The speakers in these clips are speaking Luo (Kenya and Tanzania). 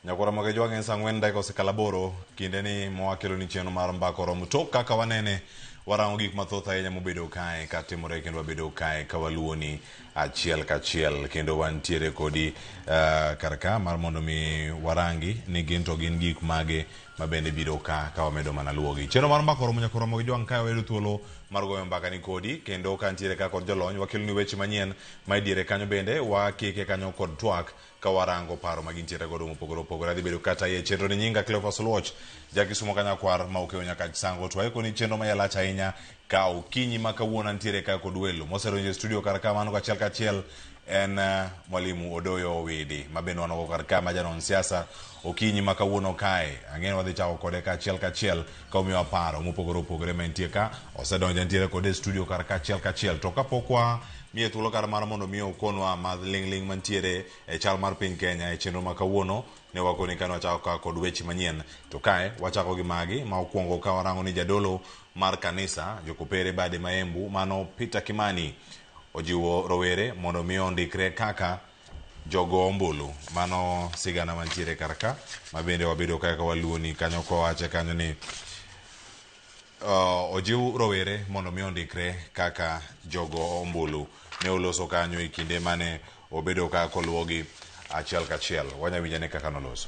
Nyakwara Mogejo wang'e sa 4 dakika osekalo 8 kinde ni mwakelo ni chenro mar mbaka oromo. Tok kaka wanene warango gik mathoth ahinya mobedo kae katimore kendo wabedo kae ka waluwoni achiel kachiel kendo wantiere kodi kar ka mar mondo mi warangi ni gin to gin gik mage ma bende biro ka ka wamedo mana luwogi. Chenro mar mbaka oromo nyakwara Mogejo wang' kae wayudo thuolo mar goyo mbaka ni kodi kendo ka ntiere ka kod jolony wakelo ni weche manyien ma e diere kanyo bende wakike kanyo kod twak ka warango paro ma gintiere godo mopogore opogore. Adhi bedo kata iye chenro ni nyinga Cleophas Oluoch, Jakisumo Kanyakwar ma okeyo nyaka Sango. To waiko ni chenro ma yalach ahinya ka okinyi ma kawuono antiere ka kod welo mosedonjo e studio kar ka mano kachiel kachiel en Mwalimu Odoyo Owidi ma bende wan go kar ka ma janon siasa okinyi ma kawuono kae. Ang'e ni wadhi chako kode ka achiel kachiel ka omiyowa paro mopogore opogore ma entie ka. Osedonjo entiere kode e studio kar ka achiel kachiel. To kapok wa miye thuolo kar mar mondo mi okonwa ma ling' ling' mantiere e chal mar piny Kenya e chenro ma kawuono ne wakoni kane wachako ka kod weche manyien. To kae wachako gi magi ma okwongo ka warango ni jadolo mar kanisa Jokopere Bade Maembu mano Peter Kimani ojiwo rowere mondo mi ondikre kaka jogo ombulu. Mano sigana mantiere kar ka ma bende wabedo kaka waluwoni kanyo kowache kanyo ni ojiw rowere mondo mi ondikre kaka jogo ombulu. Ne oloso kanyo e kinde mane obedo ka koluwogi achiel kachiel. Wanya winjane kaka noloso.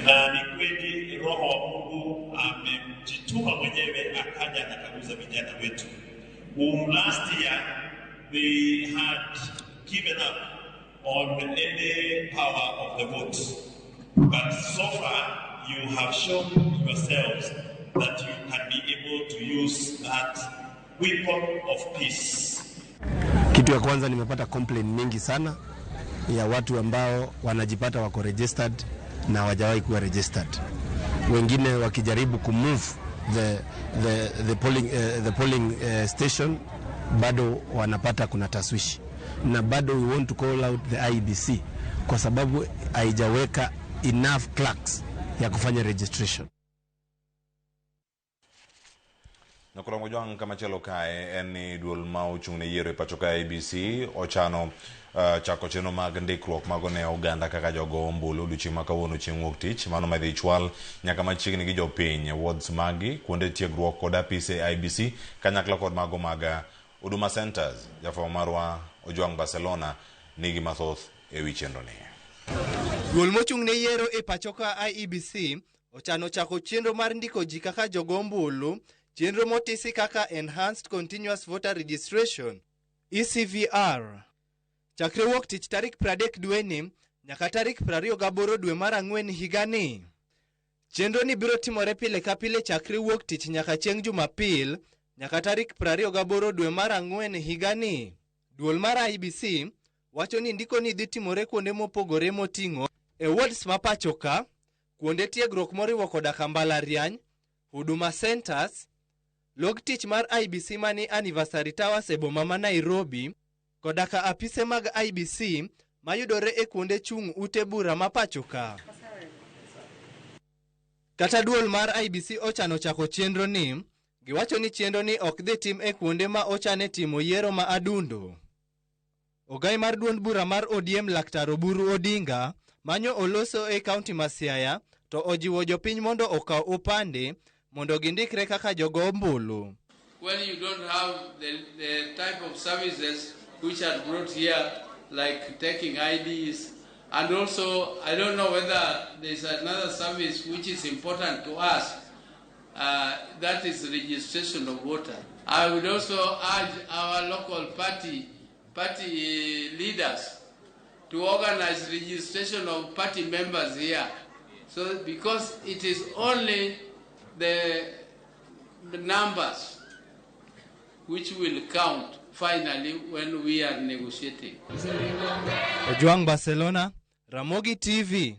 Na ni kweli Roho wa Mungu amejituma mwenyewe akaja akakaguza vijana wetu. Whom last year they had given up on any power of the vote. But so far you have shown yourselves that you can be able to use that weapon of peace. Kitu ya kwanza nimepata complaint mingi sana ya watu ambao wanajipata wako registered na hawajawahi kuwa registered. Wengine wakijaribu kumove the polling station bado wanapata kuna taswishi. Na bado we want to call out the IEBC kwa sababu haijaweka enough clerks ya kufanya registration. Nyakwara Mojwang' kamachielo kae en ni duol ma ochung' ne yiero e pacho ka IEBC ochano chako chenro mag ndikruok mago ne oganda kaka jogo ombulu odiochieng' ma kawuono chieng' wuok tich. Mano ma idhi chwal nyaka machiegni gi jopiny wards magi, kuonde tiegruok kod apise IEBC kanyakla kod mago mag Huduma Centers. Jafwambo marwa Ojwang' Barcelona nigi mathoth e wi chenro ni. Duol mochung' ne yiero e pacho ka IEBC ochano chako chenro mar ndiko ji kaka jogo ombulu, chenro motisi kaka Enhanced Continuous Voter Registration ECVR. Chakre wuok tich tarik 30 dweni nyaka tarik 28 dwe mar ang'wen higani. Chenro ni biro timore pile ka pile chakre wuok tich nyaka chieng' Jumapil nyaka tarik 28 dwe mar ang'wen higani. Duol mar IEBC wacho ni ndiko ni dhi timore kuonde mopogore moting'o e wards ma pacho ka, kuonde tiegruok moriwo koda ka mbalariany, Huduma Centers, log tich mar IEBC mani Anniversary Towers e boma ma Nairobi, koda ka apise mag IEBC mayudore e kuonde chung' ute bura ma pacho ka. Kata duol mar IEBC ochano chako chenro ni, giwacho ni chenro ni ok dhi tim e kuonde ma ochane timo yiero ma adundo. Ogai mar duond bura mar ODM Laktar Oburu Odinga manyo oloso e kaunti ma Siaya to ojiwo jopiny mondo okaw opande mondo gindikre kaka jogo ombulu. When you don't have the type of services which are brought here, like taking IDs, and also I don't know whether there's another service which is important to us, that is registration of voter. I would also urge our local party leaders to organize registration of party members here. So, because it is only the numbers which will count finally when we are negotiating. Ojwang Barcelona, Ramogi TV.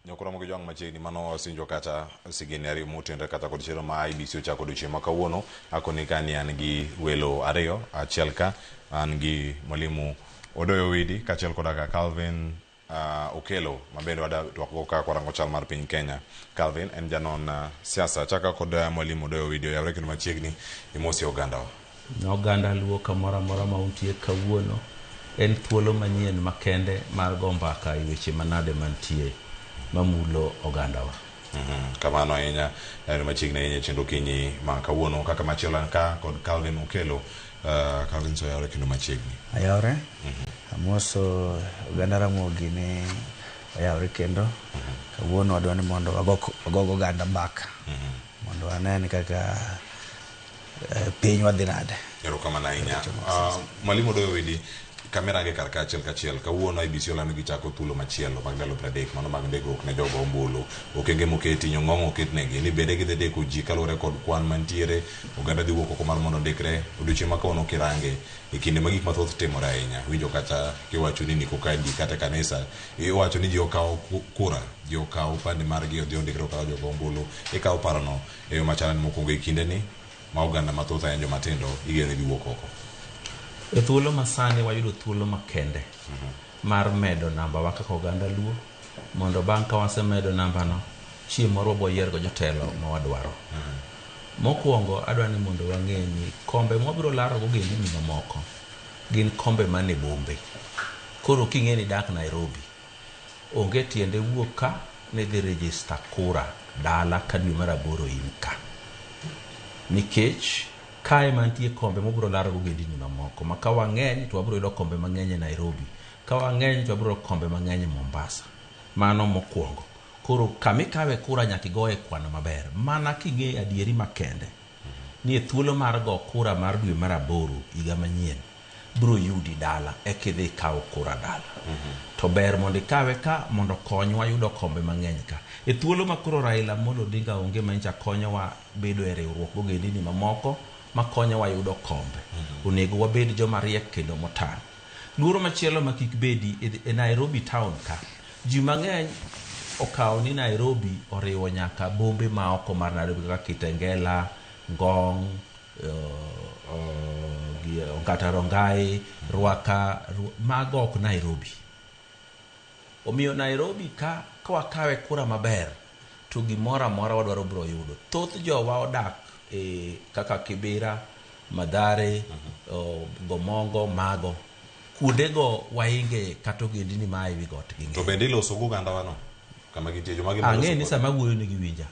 Nyokoromo gi jwang' machiegni mano wasinjo kata sigini ariyo motenre kata kod chenro ma IEBC ochako odiochieng' ma kawuono. Akoni ka ni an gi welo ariyo, achiel ka an gi mwalimu Odoyo Owidi kaachiel koda ka Calvin Okello ma bende wada twak go ka kwarango chal mar piny Kenya. Calvin en janon siasa. Achaka kod mwalimu Odoyo Owidi oyawre kendo machiegni imosi ogandawa. Oganda Luo kamoro amora ma untie kawuono en thuolo manyien makende mar go mbaka e weche manade mantie mamulo ogandawa. Kamano ahinya en machiegni ahinya e chenro kinyi ma kawuono kaka machielo an ka kod Calvin Okello. Calvin so oyawre kendo machiegni. Ayawre. Amoso oganda Ramogi ni oyawre kendo. Kawuono wadwa ni mondo wago oganda mbaka. Mondo wane kaka piny wadhi nade. Erokamano ahinya. Mwalimu Odoyo Owidi, kamerange kar ka achiel kachiel. Kawuono IEBC olando gichako thuolo machielo mag ndalo 30 mano mag ndikruok ne jogo ombulu. Okenge moketi nyong'ong' oketnegi ni bende gidhi ndiko ji kaluwore kod kwan mantiere. Oganda dhi wuok oko mar mondo ondikre. Odiochieng' ma kawuono kirange e kinde ma gik mathoth timore ahinya. Winjo kata kiwacho ni ndiko kadi kata e kanisa iwacho ni ji okaw kura, ji okaw opande margi odhi ondikre okaw jogo ombulu. Ikawo parono e yo machalane mokwongo e kinde ni ma oganda mathoth ahinya joma tindo igeno ni dhi wuok oko. E thuolo masani wayudo thuolo makende mar medo namba wa kaka oganda Luo mondo bang' ka wasemedo namba no chieng' moro wabo yier go jotelo ma wadwaro. Mokwongo adwa ni mondo wang'e ni kombe mwabiro laro go ogendini mamoko gin kombe man e bombe. Koro king'e ni idak Nairobi, onge tiende wuok ka ni dhi register kura dala ka dwe mar aboro in ka. Nikech kae mantie kombe mwabiro laro go ogendini mamoko ma ka wang'eny to wabiro yudo kombe mang'eny e Nairobi, ka wang'eny to wabiro yudo kombe mang'eny e Mombasa. Mano mokwongo. Koro kamikawe kura nyaka igoye kwano maber. Mana king'eyo adieri makende ni e thuolo mar go kura mar dwe mar aboro higa manyien biro yudi dala eka idhi ikaw kura dala. To ber mondo ikawe ka mondo okonywa yudo kombe mang'eny ka. E thuolo ma koro Raila Amolo Odinga onge manyicha konyowa bedo e riwruok gogendini mamoko makonyowa yudo kombe. Onego wabed joma riek kendo motang'. Luoro machielo ma kik bedi e Nairobi town ka, ji mang'eny okawo ni Nairobi oriwo nyaka bombe ma oko mar Nairobi kaka Kitengela, Ngong', Ongata Rongai, Ruaka, mago ok Nairobi. Omiyo Nairobi ka wakawe kura maber to gimoro amora wadwaro biro yudo. Thoth jowa odak e kaka Kibera, Mathare, Gomongo, mago. Kuondego wainge kata ogendini maa e wi got gi To bende iloso go ogandawa no kama gintie joma gin Ang'e ni sama wuoyo ni giwinja.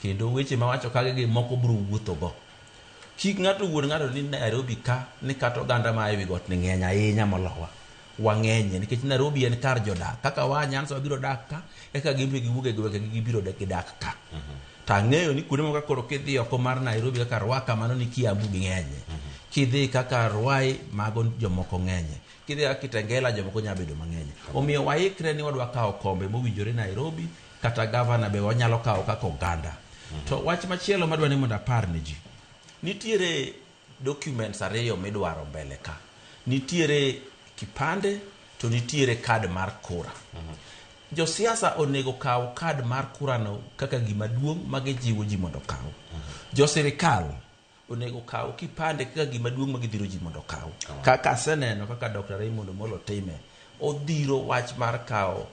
Kendo weche mawacho kage gi moko biro wuotho go. Kik ng'ato wuond ng'ato ni Nairobi ka ni kata oganda maa e wi got ni ng'eny ahinya molowa. Wang'enye nikech Nairobi en kar jodak. Kaka wa Nyanza wabiro dak ka, eka gin be giwuok e gwenge gi gibiro gidak ka. To ang'eyo ni kuonde moko koro kidhi oko mar Nairobi kaka Ruaka mano ni Kiambu ging'enye. Kidhi kaka Ruai mago jomoko ng'enye. Kidhi kaka Kitengela jomoko nyalo bedo mang'eny. Omiyo waikre ni wadwa kawo kombe mowinjore Nairobi kata gavana be wanyalo kawo kaka oganda. To wach machielo madwa ni mondo apar ne ji. Nitiere documents ariyo midwaro mbele ka. Nitiere kipande to nitiere kad mar kura. Josiasa onego kaw kad mar kura no kaka gima duong' ma gijiwo ji mondo okaw. Jo sirikal onego kaw kipande kaka gima duong' ma gidhiro ji mondo okaw. Kaka aseneno kaka Dr. Raymond Omolo time, odhiro wach mar kawo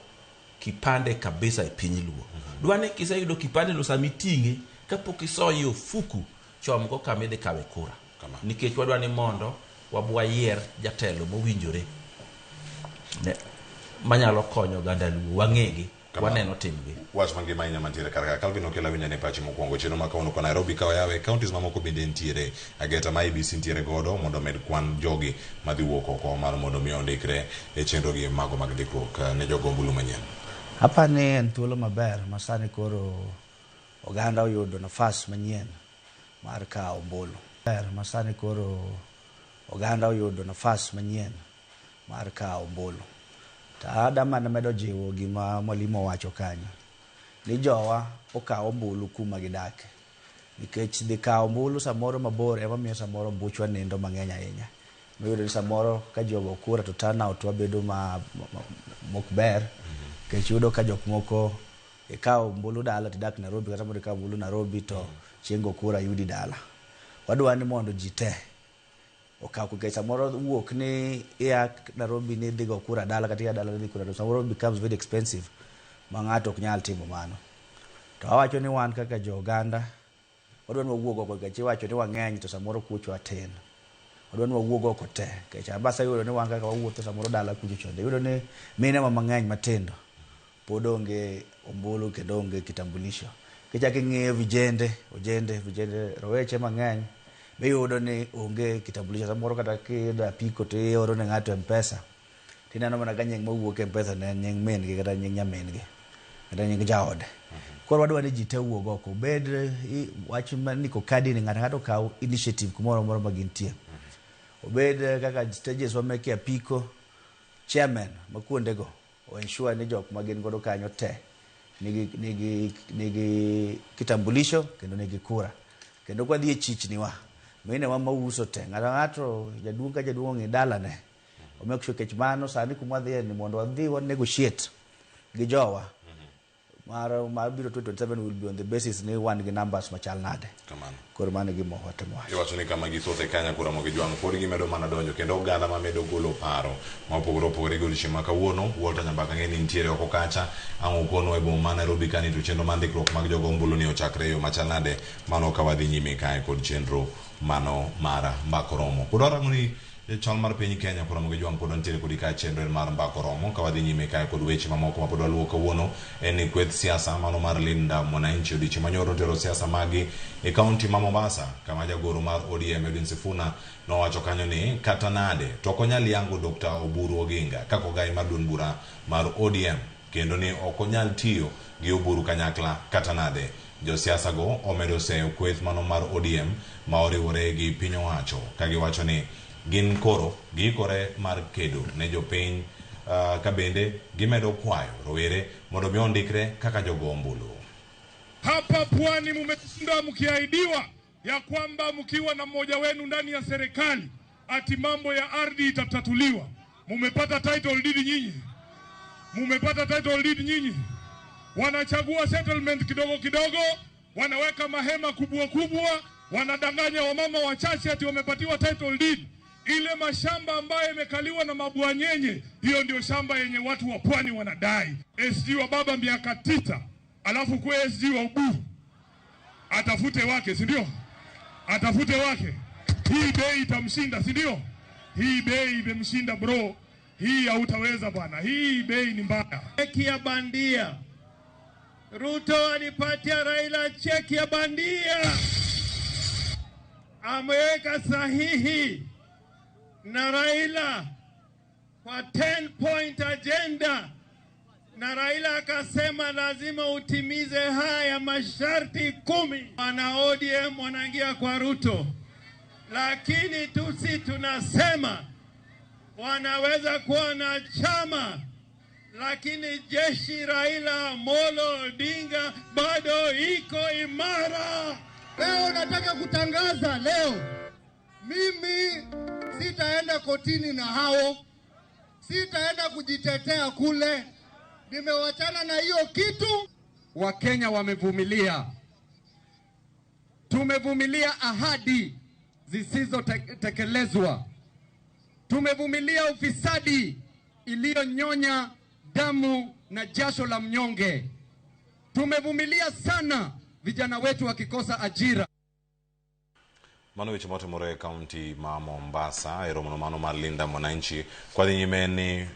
kipande kabisa e piny Luo. Dwa ni kiseyudo kipande no sama iting'e, kapok isoye e ofuku, chom go kama idhi kawe kura. Nikech wadwa ni mondo wabwayier jatelo mowinjore manyalo konyo oganda Luo. Wang'egi, waneno timgi. Wach mangima ahinya mantiere kar ka. Calvin Okello awinjo ne pachi mokwongo chenro ma kawuono kwa Nairobi ka oyawe counties mamoko bende nitiere ageta ma IEBC nitiere godo mondo omed kwan jogi madhi wuok oko mar mondo mi ondikre e chenro gi mago mag ndikruok ne jogo ombulu manyien. Apani ni en thuolo maber ma sani koro oganda oyudo nafas manyien mar kawo ombulu. Ber ma sani koro oganda oyudo nafas manyien mar kawo ombulu. To ada mana medo jiwo gima mwalimu owacho kanyo ni jowa okaw ombulu kuma gidake. Nikech dhi kawo ombulu samoro mabor ema miyo samoro ombuchwa nindo mang'eny ahinya. Miyudo ni samoro ka ji ogo kura to turnout wa bedo ma mok ber. Nikech yudo ka jok moko ikaw ombulu dala tidak Nairobi kata mondo ikaw ombulu Nairobi to chieng' go kura yudi dala. Wadwa ni mondo ji te okaw nikech samoro wuok ni ia Nairobi ni idhi go kura dala kata ia dala ni idhi kura Nairobi samoro becomes very expensive ma ng'ato ok nyal timo mano. To awacho ni wan kaka jo oganda wadwa ni wawuog oko nikech iwacho ni wang'eny to samoro kuochwa tin. Wadwa ni wawuog oko te nikech an be aseyudo ni wan kaka wawuotho samoro dala kucho chonde iyudo ni mine wa mang'eny matindo pod onge ombulu kendo onge kitambulisho. Kichako ing'iyo vijende, ojende, vijende roweche mang'eny be iyudo ni onge kitambulisho. Samoro kata kiyudo apiko to ioro ne ng'ato M-Pesa tineno mana ka nying mawuok e M-Pesa ne en nying min gi kata nying nyamin gi kata nying jaode. Koro wadwa ni ji te owuog oko obed wach mar ndiko kadi ni ng'ato ang'ato okaw initiative kumoro amora ma gintie. Obed kaka stages wa meke apiko, chairman ma kuondego o ensure ni jok ma gin godo kanyo te nigi, nigi, nigi kitambulisho kendo nigi kura. Kendo kwadhi e chichni wa, mine wa mauso te, ng'ato ang'ato jaduong' ka jaduong' ong'i dalane. O make sure kech mano sani kuma wadhiye ni mondo wadhi wa negotiate gi jowa mar mar biro 2027 will be on the basis ni wan gi numbers machal nade. Kamano. Koro mano e gima watemo wacho. Iwacho ni kama githoth e Kenya kura mogi jwang' pod gimedo mana donjo kendo oganda mamedo golo paro ma opogore opogore gi odiochieng' ma kawuono. Walter Nyambaka ng'e ni nitiere oko kacha. Ang' ukonwa e boma ma Nairobi kani to chenro mar ndikruok mag jogo ombulu ni ochakre e yo machal nade mano ka wadhi nyime kae kod chenro mano mar mbako romo. Pod warango ni chal mar piny Kenya koro gi jwang' pod wantiere kodi kae chenro en mar mbako romo ka wadhi nyime kae kod weche mamoko ma pod waluwo kawuono en ni kweth siasa mano mar Linda Mwananchi odiochieng' manyoro notero siasa magi e kaunti ma Mombasa kama jagoro mar ODM Edwin Sifuna nowacho kanyo ni kata nade to ok onyal yango Dr. Oburu Oginga kaka ogai mar duond bura mar ODM kendo ni ok onyal tiyo gi Oburu kanyakla kata nade. Josiasa go omedo seyo kweth mano mar ODM ma oriwore gi piny owacho ka giwacho ni gin koro giikore mar kedo ne jopiny ka bende gimedo kwayo rowere mondo mi ondikre kaka jogo ombulu. Hapa Pwani mumeshinda mkiahidiwa ya kwamba mkiwa na mmoja wenu ndani ya serikali ati mambo ya ardhi itatatuliwa. Mumepata title deed nyinyi? Mumepata title deed nyinyi? Wanachagua settlement kidogo kidogo, wanaweka mahema kubwa kubwa, wanadanganya wamama wachache ati wamepatiwa title deed. Ile mashamba ambayo imekaliwa na mabwanyenye, hiyo ndio shamba yenye watu wa Pwani wanadai. SG wa baba miaka 9, alafu kwa SG wa Oburu atafute wake, si ndio? Atafute wake. Hii bei itamshinda, si ndio? Hii bei imemshinda bro. Hii hautaweza bwana. Hii bei ni mbaya. Cheki ya bandia. Ruto alipatia Raila cheki ya bandia. Ameweka sahihi na Raila kwa 10 point agenda, na Raila akasema lazima utimize haya masharti 10. Wana ODM wanaingia kwa Ruto, lakini tusi tunasema wanaweza kuwa na chama, lakini jeshi Raila Amolo Odinga bado iko imara. Leo nataka kutangaza leo, mimi sitaenda kotini na hao, sitaenda kujitetea kule, nimewachana na hiyo kitu. Wakenya wamevumilia, tumevumilia ahadi zisizotekelezwa, tumevumilia ufisadi iliyonyonya damu na jasho la mnyonge, tumevumilia sana vijana wetu wakikosa ajira. Mano weche motimore e kaunti ma Mombasa e romono mano mar Linda Mwananchi. Kwadhi nyime ni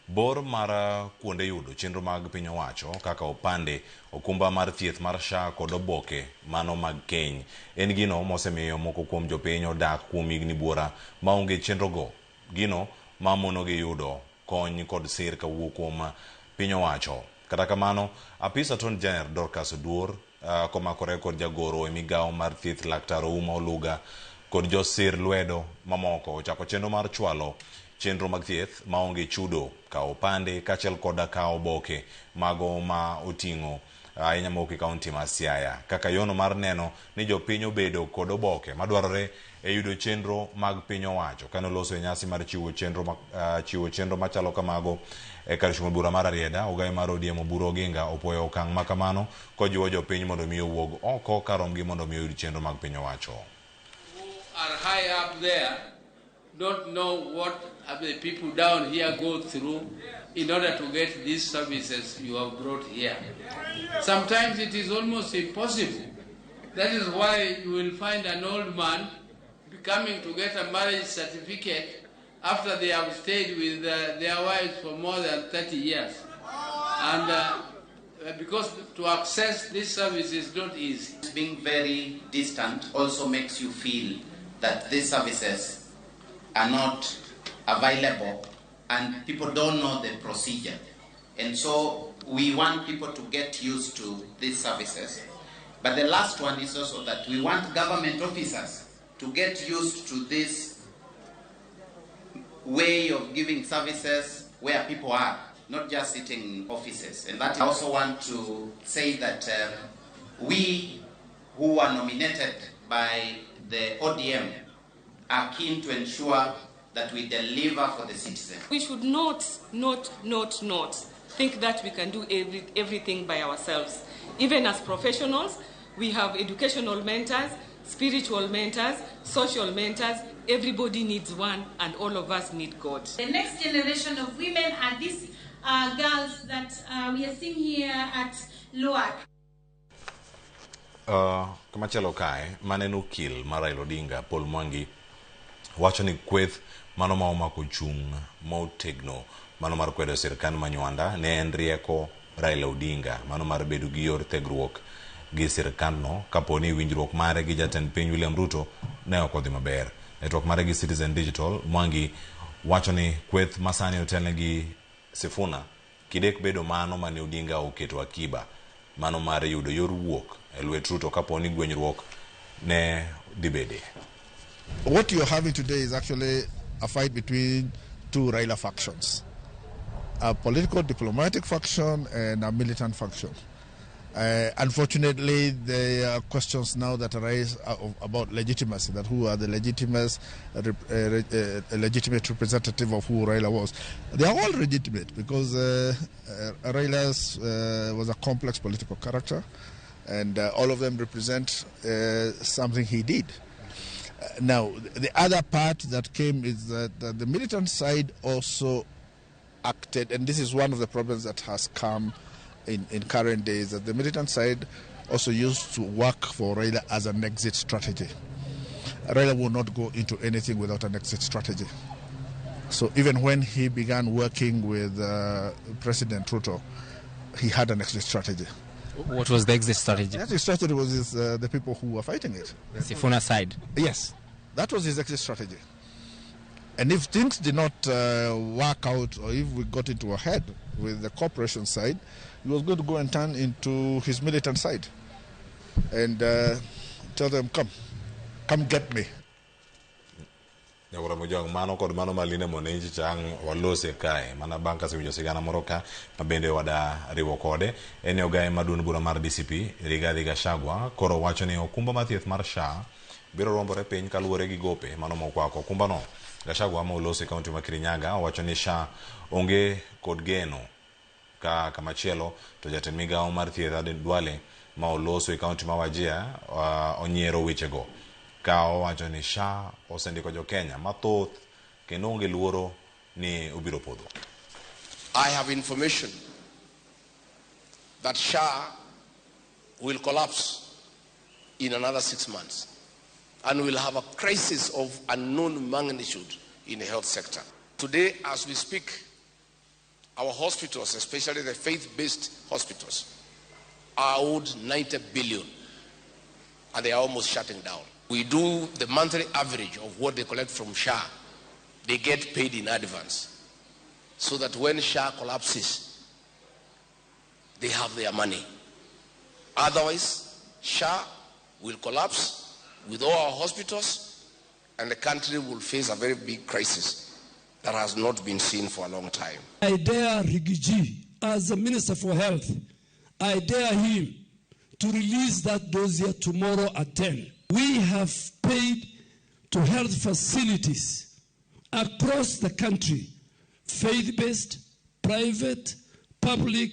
bor mar kuonde yudo chenro mag piny owacho kaka opande, okumba mar thieth mar SHA kod oboke mano mag keny en gino mosemiyo moko kuom jopiny odak kuom higni buora maonge chenro go, gino mamonogi yudo kony kod sir kawuok kuom piny owacho. Kata kamano, apis Attorney General Dorcas Oduor komakore kod jagoro e migawo mar thieth Laktar Ouma Oluga kod josir lwedo mamoko ochako chenro mar chwalo chenro mag thieth maonge chudo, kawo opande kaachiel koda kawo oboke mago ma oting'o ahinya mowuok e kaunti ma Siaya kaka yono mar neno ni jopiny obedo kod oboke madwarore e yudo chenro mag piny owacho. Kane oloso e nyasi mar chiwo chenro machalo kamago e kar chung' bura mar Rarieda, ogaye mar ODM Oburu Oginga opuoyo okang' ma kamano kojiwo jopiny mondo mi owuog oko karomgi mondo mi oyud chenro mag piny owacho. Who are high up there don't know what the people down here go through in order to get these services you have brought here. Sometimes it is almost impossible. That is why you will find an old man coming to get a marriage certificate after they have stayed with their wives for more than 30 years. And because to access this service is not easy. Being very distant also makes you feel that these services are not available and people don't know the procedure. And so we want people to get used to these services. But the last one is also that we want government officers to get used to this way of giving services where people are, not just sitting in offices. And that I also want to say that we who are nominated by the ODM are keen to ensure that we deliver for the citizen. We should not think that we can do everything by ourselves. Even as professionals, we have educational mentors, spiritual mentors, social mentors. Everybody needs one, and all of us need God. The next generation of women are these girls that we are seeing here at LUAC. Kamachielo kae, maneno okil mar Raila Odinga, Paul Mwangi, wacho ni kweth mano ma omako chung' motegno mano mar kwedo sirkand ma Nywanda ne en rieko Raila Odinga mano mar bedo gi yor thegruok gi sirkandno kapo ni winjruok mare gi jatend piny William Ruto ne ok odhi maber. E twak mare gi Citizen Digital, Mwangi wacho ni kweth masani otelne gi Sifuna kidek bedo mano mane Odinga oketo akiba mano mar yudo yor wuok e lwet Ruto kapo ni gwenyruok ne dhi bede. What you're having today is actually a fight between two Raila factions, a political diplomatic faction and a militant faction. Unfortunately, there are questions now that arise about legitimacy, that who are the legitimate representative of who Raila was. They are all legitimate because Raila was a complex political character, and all of them represent something he did. Now, the other part that came is that the militant side also acted, and this is one of the problems that has come in current days, that the militant side also used to work for Raila as an exit strategy. Raila will not go into anything without an exit strategy. So even when he began working with President Ruto, he had an exit strategy. What was the exit strategy? The exit strategy was the people who were fighting it. The Sifuna side? Yes. That was his exit strategy. And if things did not work out, or if we got into a head with the corporation side, he was going to go and turn into his militant side and tell them, come get me. Nyakora mojwang' mano kod mano maline monenji chang' walose kae mana bang' kasewinjo sigana moro ka ma bende wada riwo kode en ni ogaye mar duond bura mar DCP Rigathi Gachagua koro wacho ni okumba mar thieth mar SHA biro rombore piny kaluwore gi gope mano mokwako okumbano. Gachagua ma olose e kaunti ma Kirinyaga owacho ni SHA onge kod geno ka kamachielo to jatend migawo mar thieth Aden Duale ma oloso e kaunti ma Wajir onyiero wechego ka owacho ni SHA osendiko jo Kenya mathoth kendo onge luoro ni obiro podho. I have information that SHA will collapse in another 6 months and will have a crisis of unknown magnitude in the health sector. Today, as we speak, our hospitals, especially the faith-based hospitals, are owed 90 billion, and they are almost shutting down. We do the monthly average of what they collect from SHA. They get paid in advance, so that when SHA collapses, they have their money. Otherwise, SHA will collapse with all our hospitals, and the country will face a very big crisis that has not been seen for a long time. I dare Rigiji, as the Minister for Health, I dare him to release that dossier tomorrow at 10. We have paid to health facilities across the country, faith-based, private, public,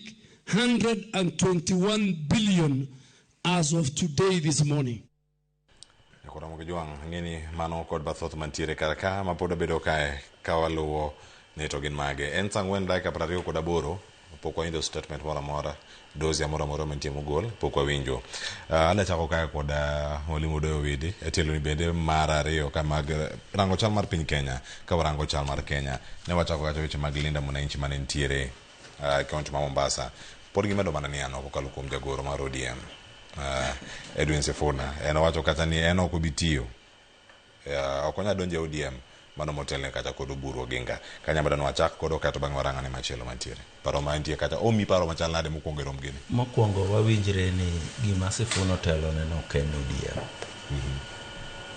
121 billion as of today this morning. Koro Jwang' ng'eni mano kod bathoth mantiere kar ka ma pod wabedo kae ka waluwo ni to gin mage. En saa 4:28 pok wawinjo statement moro amora, dossier moro amora mantie mogol pok wawinjo. Adwa chako kae kod Mwalimu Odoyo Owidi e tielo ni bende mar ariyo ka mag rango chal mar piny Kenya. Ka warango chal mar Kenya, ne wachako kacha weche mag Linda Mwananchi mane nitiere e kaunti ma Mombasa. Pod gimedo mana ni ano kokalo kuom jagoro mar ODM. Edwin Sifuna en owacho kata ni en ok obi tiyo, ok onyal donjo e ODM mano motelne kata kod Oburu Oginga. Kanya madano wachak kodo kato bang'e warang'ane machielo mantiere. Paro ma nitie kata omi paro machal nade mokwongo e rom gini? Mokwongo wawinjre ni gima Sifuna otelo ne no ok en ODM.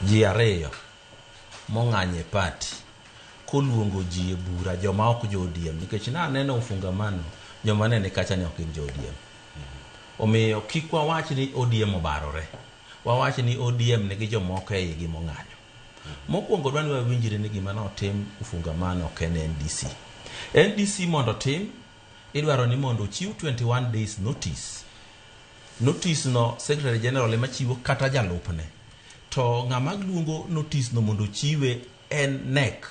Ji ariyo mong'anyo e party koluongo ji e bura joma ok jo ODM nikech naneno ufungamano joma ne ni kacha ne ok gin jo ODM. Omiyo kik wawach ni ODM obarore. Wawach ni ODM nigi jomoko e igi mong'anyo. Mokwongo dwa ni wawinjre ni gima notim ufungamano ok en NDC. NDC mondo otim, idwaro ni mondo ochiw 21 days notice. Notice no Secretary General ema chiwo kata jalupne. To ng'ama luongo notice no mondo ochiwe en NEC.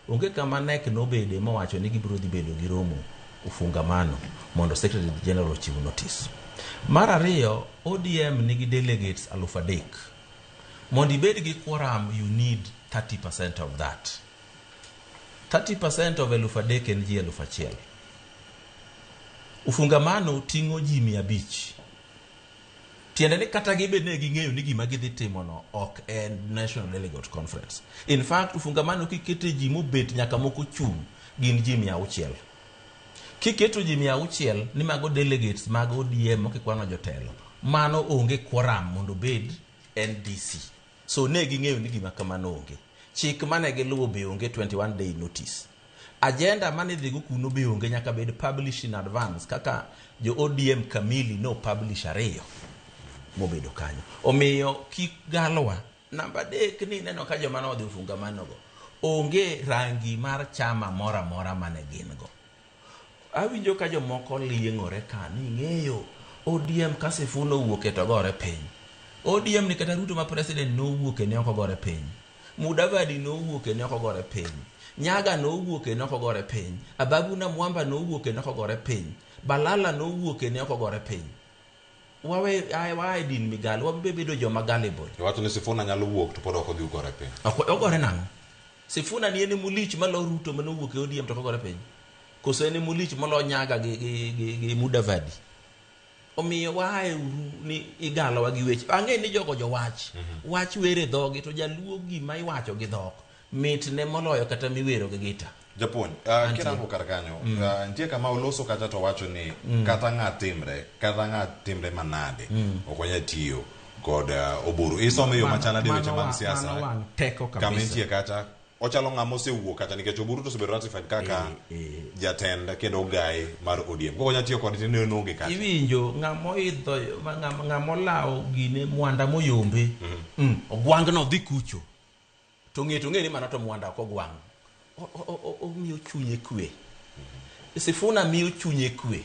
Onge kama NEC nobede mowacho ni gibiro dhi bedo gi romo ufungamano mondo Secretary General ochiw notice. Mar ariyo, ODM nigi delegates 3,000. Mondo ibed gi quorum, you need 30% of that. 30% of 3,000 en ji 1,000. Ufungamano ting'o ji 500. Tiende ni kata gibed ne ging'eyo ni gima gidhi timono ok en National Delegate Conference. In fact, ufungamano kikete ji mobet nyaka moko chung' gin ji 600. Kiketo ji 600 ni mago delegates mag ODM mokikwano jotelo, mano onge quorum mondo obed NDC. So ne ging'eyo ni gima kamano onge. Chik mane giluwo be onge 21 day notice. Agenda mane dhigo kuno be onge, nyaka bed publish in advance kaka jo ODM kamili no publish ariyo mobedo kanyo. Omiyo kik galwa. Namba 3 ni neno ka joma nodhi ufungamano go onge rangi mar chama moro amora mane gin go. Awinjo ka jomoko lieng'ore ka ni ng'eyo ODM ka Sifuna owuok e to gore piny. ODM ni kata Ruto ma president nowuok e ne ok ogore piny. Mudavadi nowuok e ne ok ogore piny. Nyaga nowuok e ne ok ogore piny. Ababu Namwamba nowuok e ne ok ogore piny. Balala nowuok e ne ok ogore piny. Wawe wae din migal, wabe bedo joma gullible. Iwacho ni Sifuna nyalo wuok to pod ok odhi ogore piny. Ok ogore nang'o? Sifuna ni en mulich malo Ruto manowuok e ODM to ok ogore piny. Koso en mulich molo Nyaga gi Mudavadi. Omiyo wae uru ni igalowa gi weche. Ang'e ni jogo jowach. Wach were dhogi to jaluo gima iwacho gi dhok mit ne moloyo kata miwero gi gita. Japuonj, kirango kar kanyo, nitie kama oloso kata to wacho ni kata ng'a timre manade, ok onyal tiyo kod Oburu. Isome yo machal nade weche mag siasa? Kama nitie kata ochalo ng'ama osewuok kata nikech Oburu to osebedo ratified kaka jatend kendo ogai mar ODM. Koko onyal tiyo kode tineno onge kata. Iwinjo ng'ama oidho ng'ama olawo gine mwanda moyombe. Ogwang'no dhi kucho. To ng'e ni mano to mwanda ok ogwang'. Omiyo chunye kwe. Sifuna miyo chunye kwe.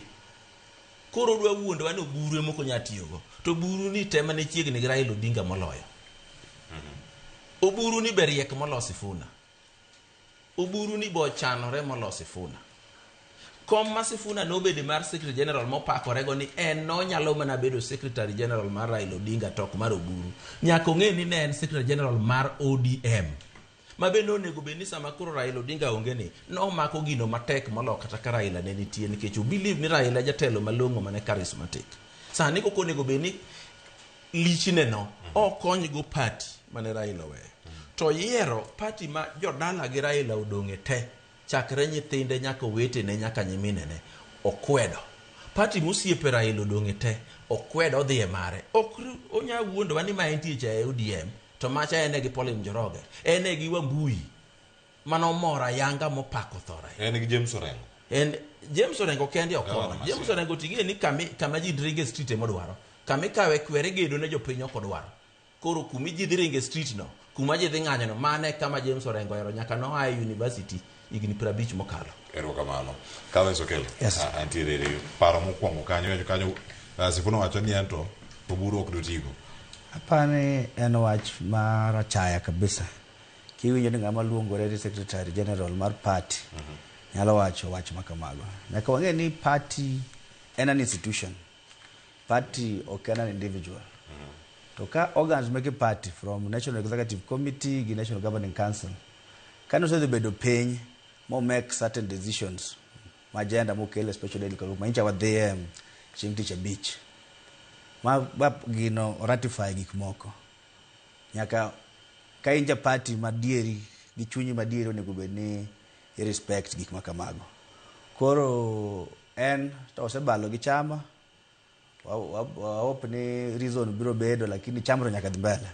Koro odwa wuondowa ni Oburu ema ok onyal tiyogo. To Oburu ni tema ne chiegni gi Raila Odinga moloyo. Oburu ni be riek molo Sifuna. Oburu ni bo chanore molo Sifuna. Kom ma Sifuna nobede mar Secretary General mopakorego ni en nonyalo mana bedo Secretary General mar Raila Odinga to ok mar Oburu. Nyaka ong'e ni ne en Secretary General mar ODM. Ma bende onego bed ni sama koro Raila Odinga onge ni nomako gino matek molo kata ka Raila ne nitie nikech o believe ni Raila jatelo malong'o mane charismatic. Sani koko onego bed ni lichne no okony go party mane Raila oweyo. To yiero party ma jodala gi Raila odong'e te chakre nyithinde nyaka owetene nyaka nyiminene okwedo. Party mosiepe Raila odong'e te okwedo odhi e mare. Ok onya wuondowa ni ma entie cha e ODM to macha en gi Pauline Njoroge, en gi Wambui mano mora yanga mopako tho Raila. En gi James Orengo. En James Orengo kende ok Gavana konyo. Masia. James Orengo ting'e ni kama ji ringe street ema odwaro. Kama ikawe kwere gedo ne jopiny ok odwaro. Koro kuma ji dhi ringe street no, kuma ji dhi ng'anyo no, mano e kama James Orengo ohero nyaka noa e university higni 50 mokalo. Erokamano. Collins Okello. Yes. Antiere ere paro mokwongo kanyo kanyo Sifuna wacho ni ento Oburu ok dotigo. Apani en wach mar achaya kabisa. Kiwinjo ni ng'ama luongore ni Secretary General mar party nyalo wacho wach ma kamago. Nyaka wang'e ni party en an institution. Party ok en an individual. To ka organs meke party from National Executive Committee gi National Governing Council kane osedhi bedo piny mo make certain decisions ma agenda mokel e special delegate group ma nyicha wadhiye chieng' tich abich ma gino ratify gik moko nyaka ka in ja party madieri gi chunyi madieri onego bed ni i respect gik ma kamago. Koro en to osebalo gi chama wa hope ni reason biro bedo lakini chama to nyaka dhi mbele.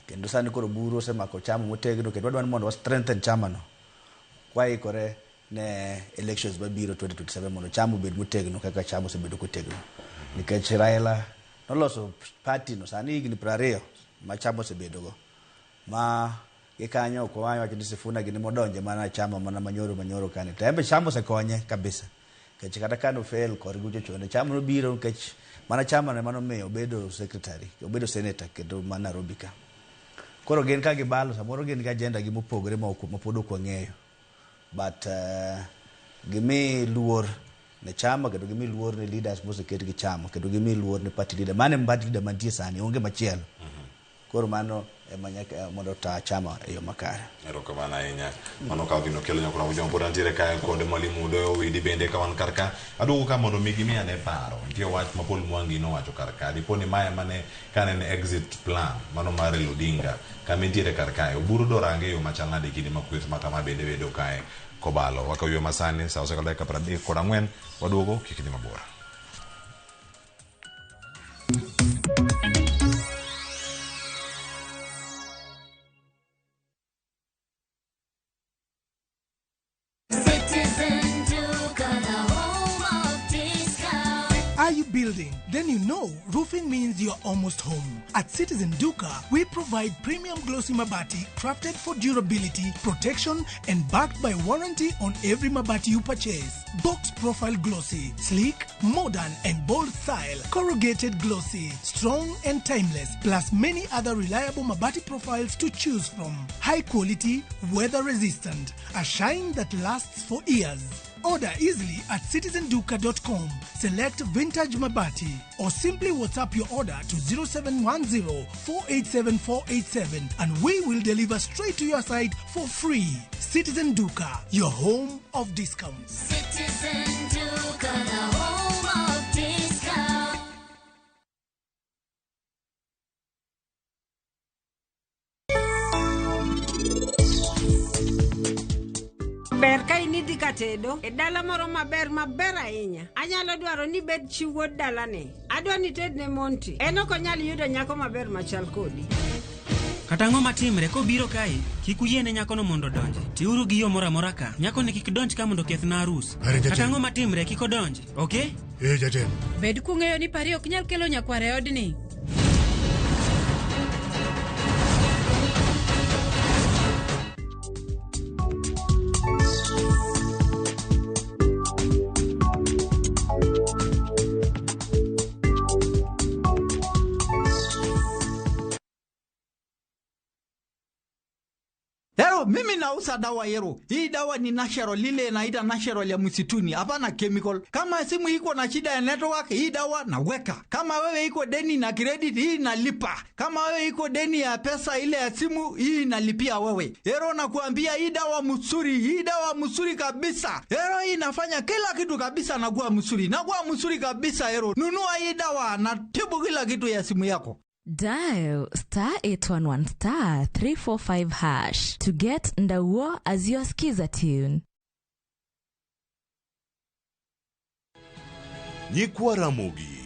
Kendo sani koro buru osemako chama motegno kendo wadwaro ni mondo wa strengthen chama no kwaikore ne elections mabiro 2027 mondo chama obed motegno kaka chama osebedo kotegno. Nikech Raila noloso party no sani higni 20 ma chama osebedo go ma gikanyo ok wawacho ni Sifuna gini modonje mana chama mana manyoro manyoro kani to embe chama osekonye kabisa. Nikech kata ka nofail korgi kucho chonde chama nobiro nikech mana chama no ema nomiyo obedo secretary, obedo senator kendo ma Nairobi ka. Koro gin ka gibalo samoro gin gi agenda gi mopogore ma pod ok wang'eyo. But gimi luor ne chama kendo gimi luor ne leaders moseket gi chama kendo gimi luor ne party leader. Mano e party leader mantie sani onge machielo. Koro mano ema nyaka mondo ota chama e yo makare. Erokamano ahinya. Mano Calvin Okello Nyakura Mujong pod antiere kae kod Mwalimu Doyo Owidi bende ka wan kar ka. Aduogo ka mondo mi gimiya ne paro. Nitie wach ma Paul Mwangi nowacho kar ka. Dipo ni mae mane kane en exit plan mano mar Raila Odinga kama entiere kar kae. Oburu dorange e yo machal nade kinde ma kweth ma kama bende bedo kae kobalo. Wakaw ywe masani sa osekalo dakika 34 waduogo kik idhi mabor. Citizen Duka, the home of discount. Are you building? Then you know roofing means you're almost home. At Citizen Duka, we provide premium glossy mabati crafted for durability, protection, and backed by warranty on every mabati you purchase. Box profile glossy, sleek, modern, and bold style. Corrugated glossy, strong and timeless, plus many other reliable mabati profiles to choose from. High quality, weather resistant, a shine that lasts for years. Order easily at citizenduka.com. Select Vintage Mabati or simply WhatsApp your order to 0710 487 487 and we will deliver straight to your site for free. Citizen Duka, your home of discounts. Citizen Duka, the home of discount. Ber ka in idhi ka tedo e dala moro maber maber ahinya. Anyalo dwaro ni ibed chi wuod dalani. Adwa ni ited ne Monty. En ok onyal yudo nyako maber machal kodi. Kata ang'o matimre kobiro kae, kik uyiene nyakono mondo odonji. Tiuru gi yo moro amora ka. Nyakoni kik donj ka mondo okethna arus. Are jatelo. Kata ang'o matimre kik odonji. Okay? Eh, jatelo. Bed kung'eyo ni Pari ok nyal kelo nyakwar e odni. Yero, mimi nauza dawa yero. Hii dawa ni natural, lile inaita natural ya msituni, hapana chemical. Kama simu iko na shida ya network, hii dawa naweka. Kama wewe iko deni na credit, hii nalipa. Kama wewe iko deni ya pesa ile ya simu, hii nalipia wewe. Yero, nakuambia hii dawa mzuri, hii dawa mzuri kabisa. Yero, hii inafanya kila kitu kabisa, nakuwa mzuri, nakuwa mzuri kabisa. Yero, nunua hii dawa na tibu kila kitu ya simu yako. Dial star 811 star 345 hash to get Ndauo as your skiza tune. Nyikwa Ramogi,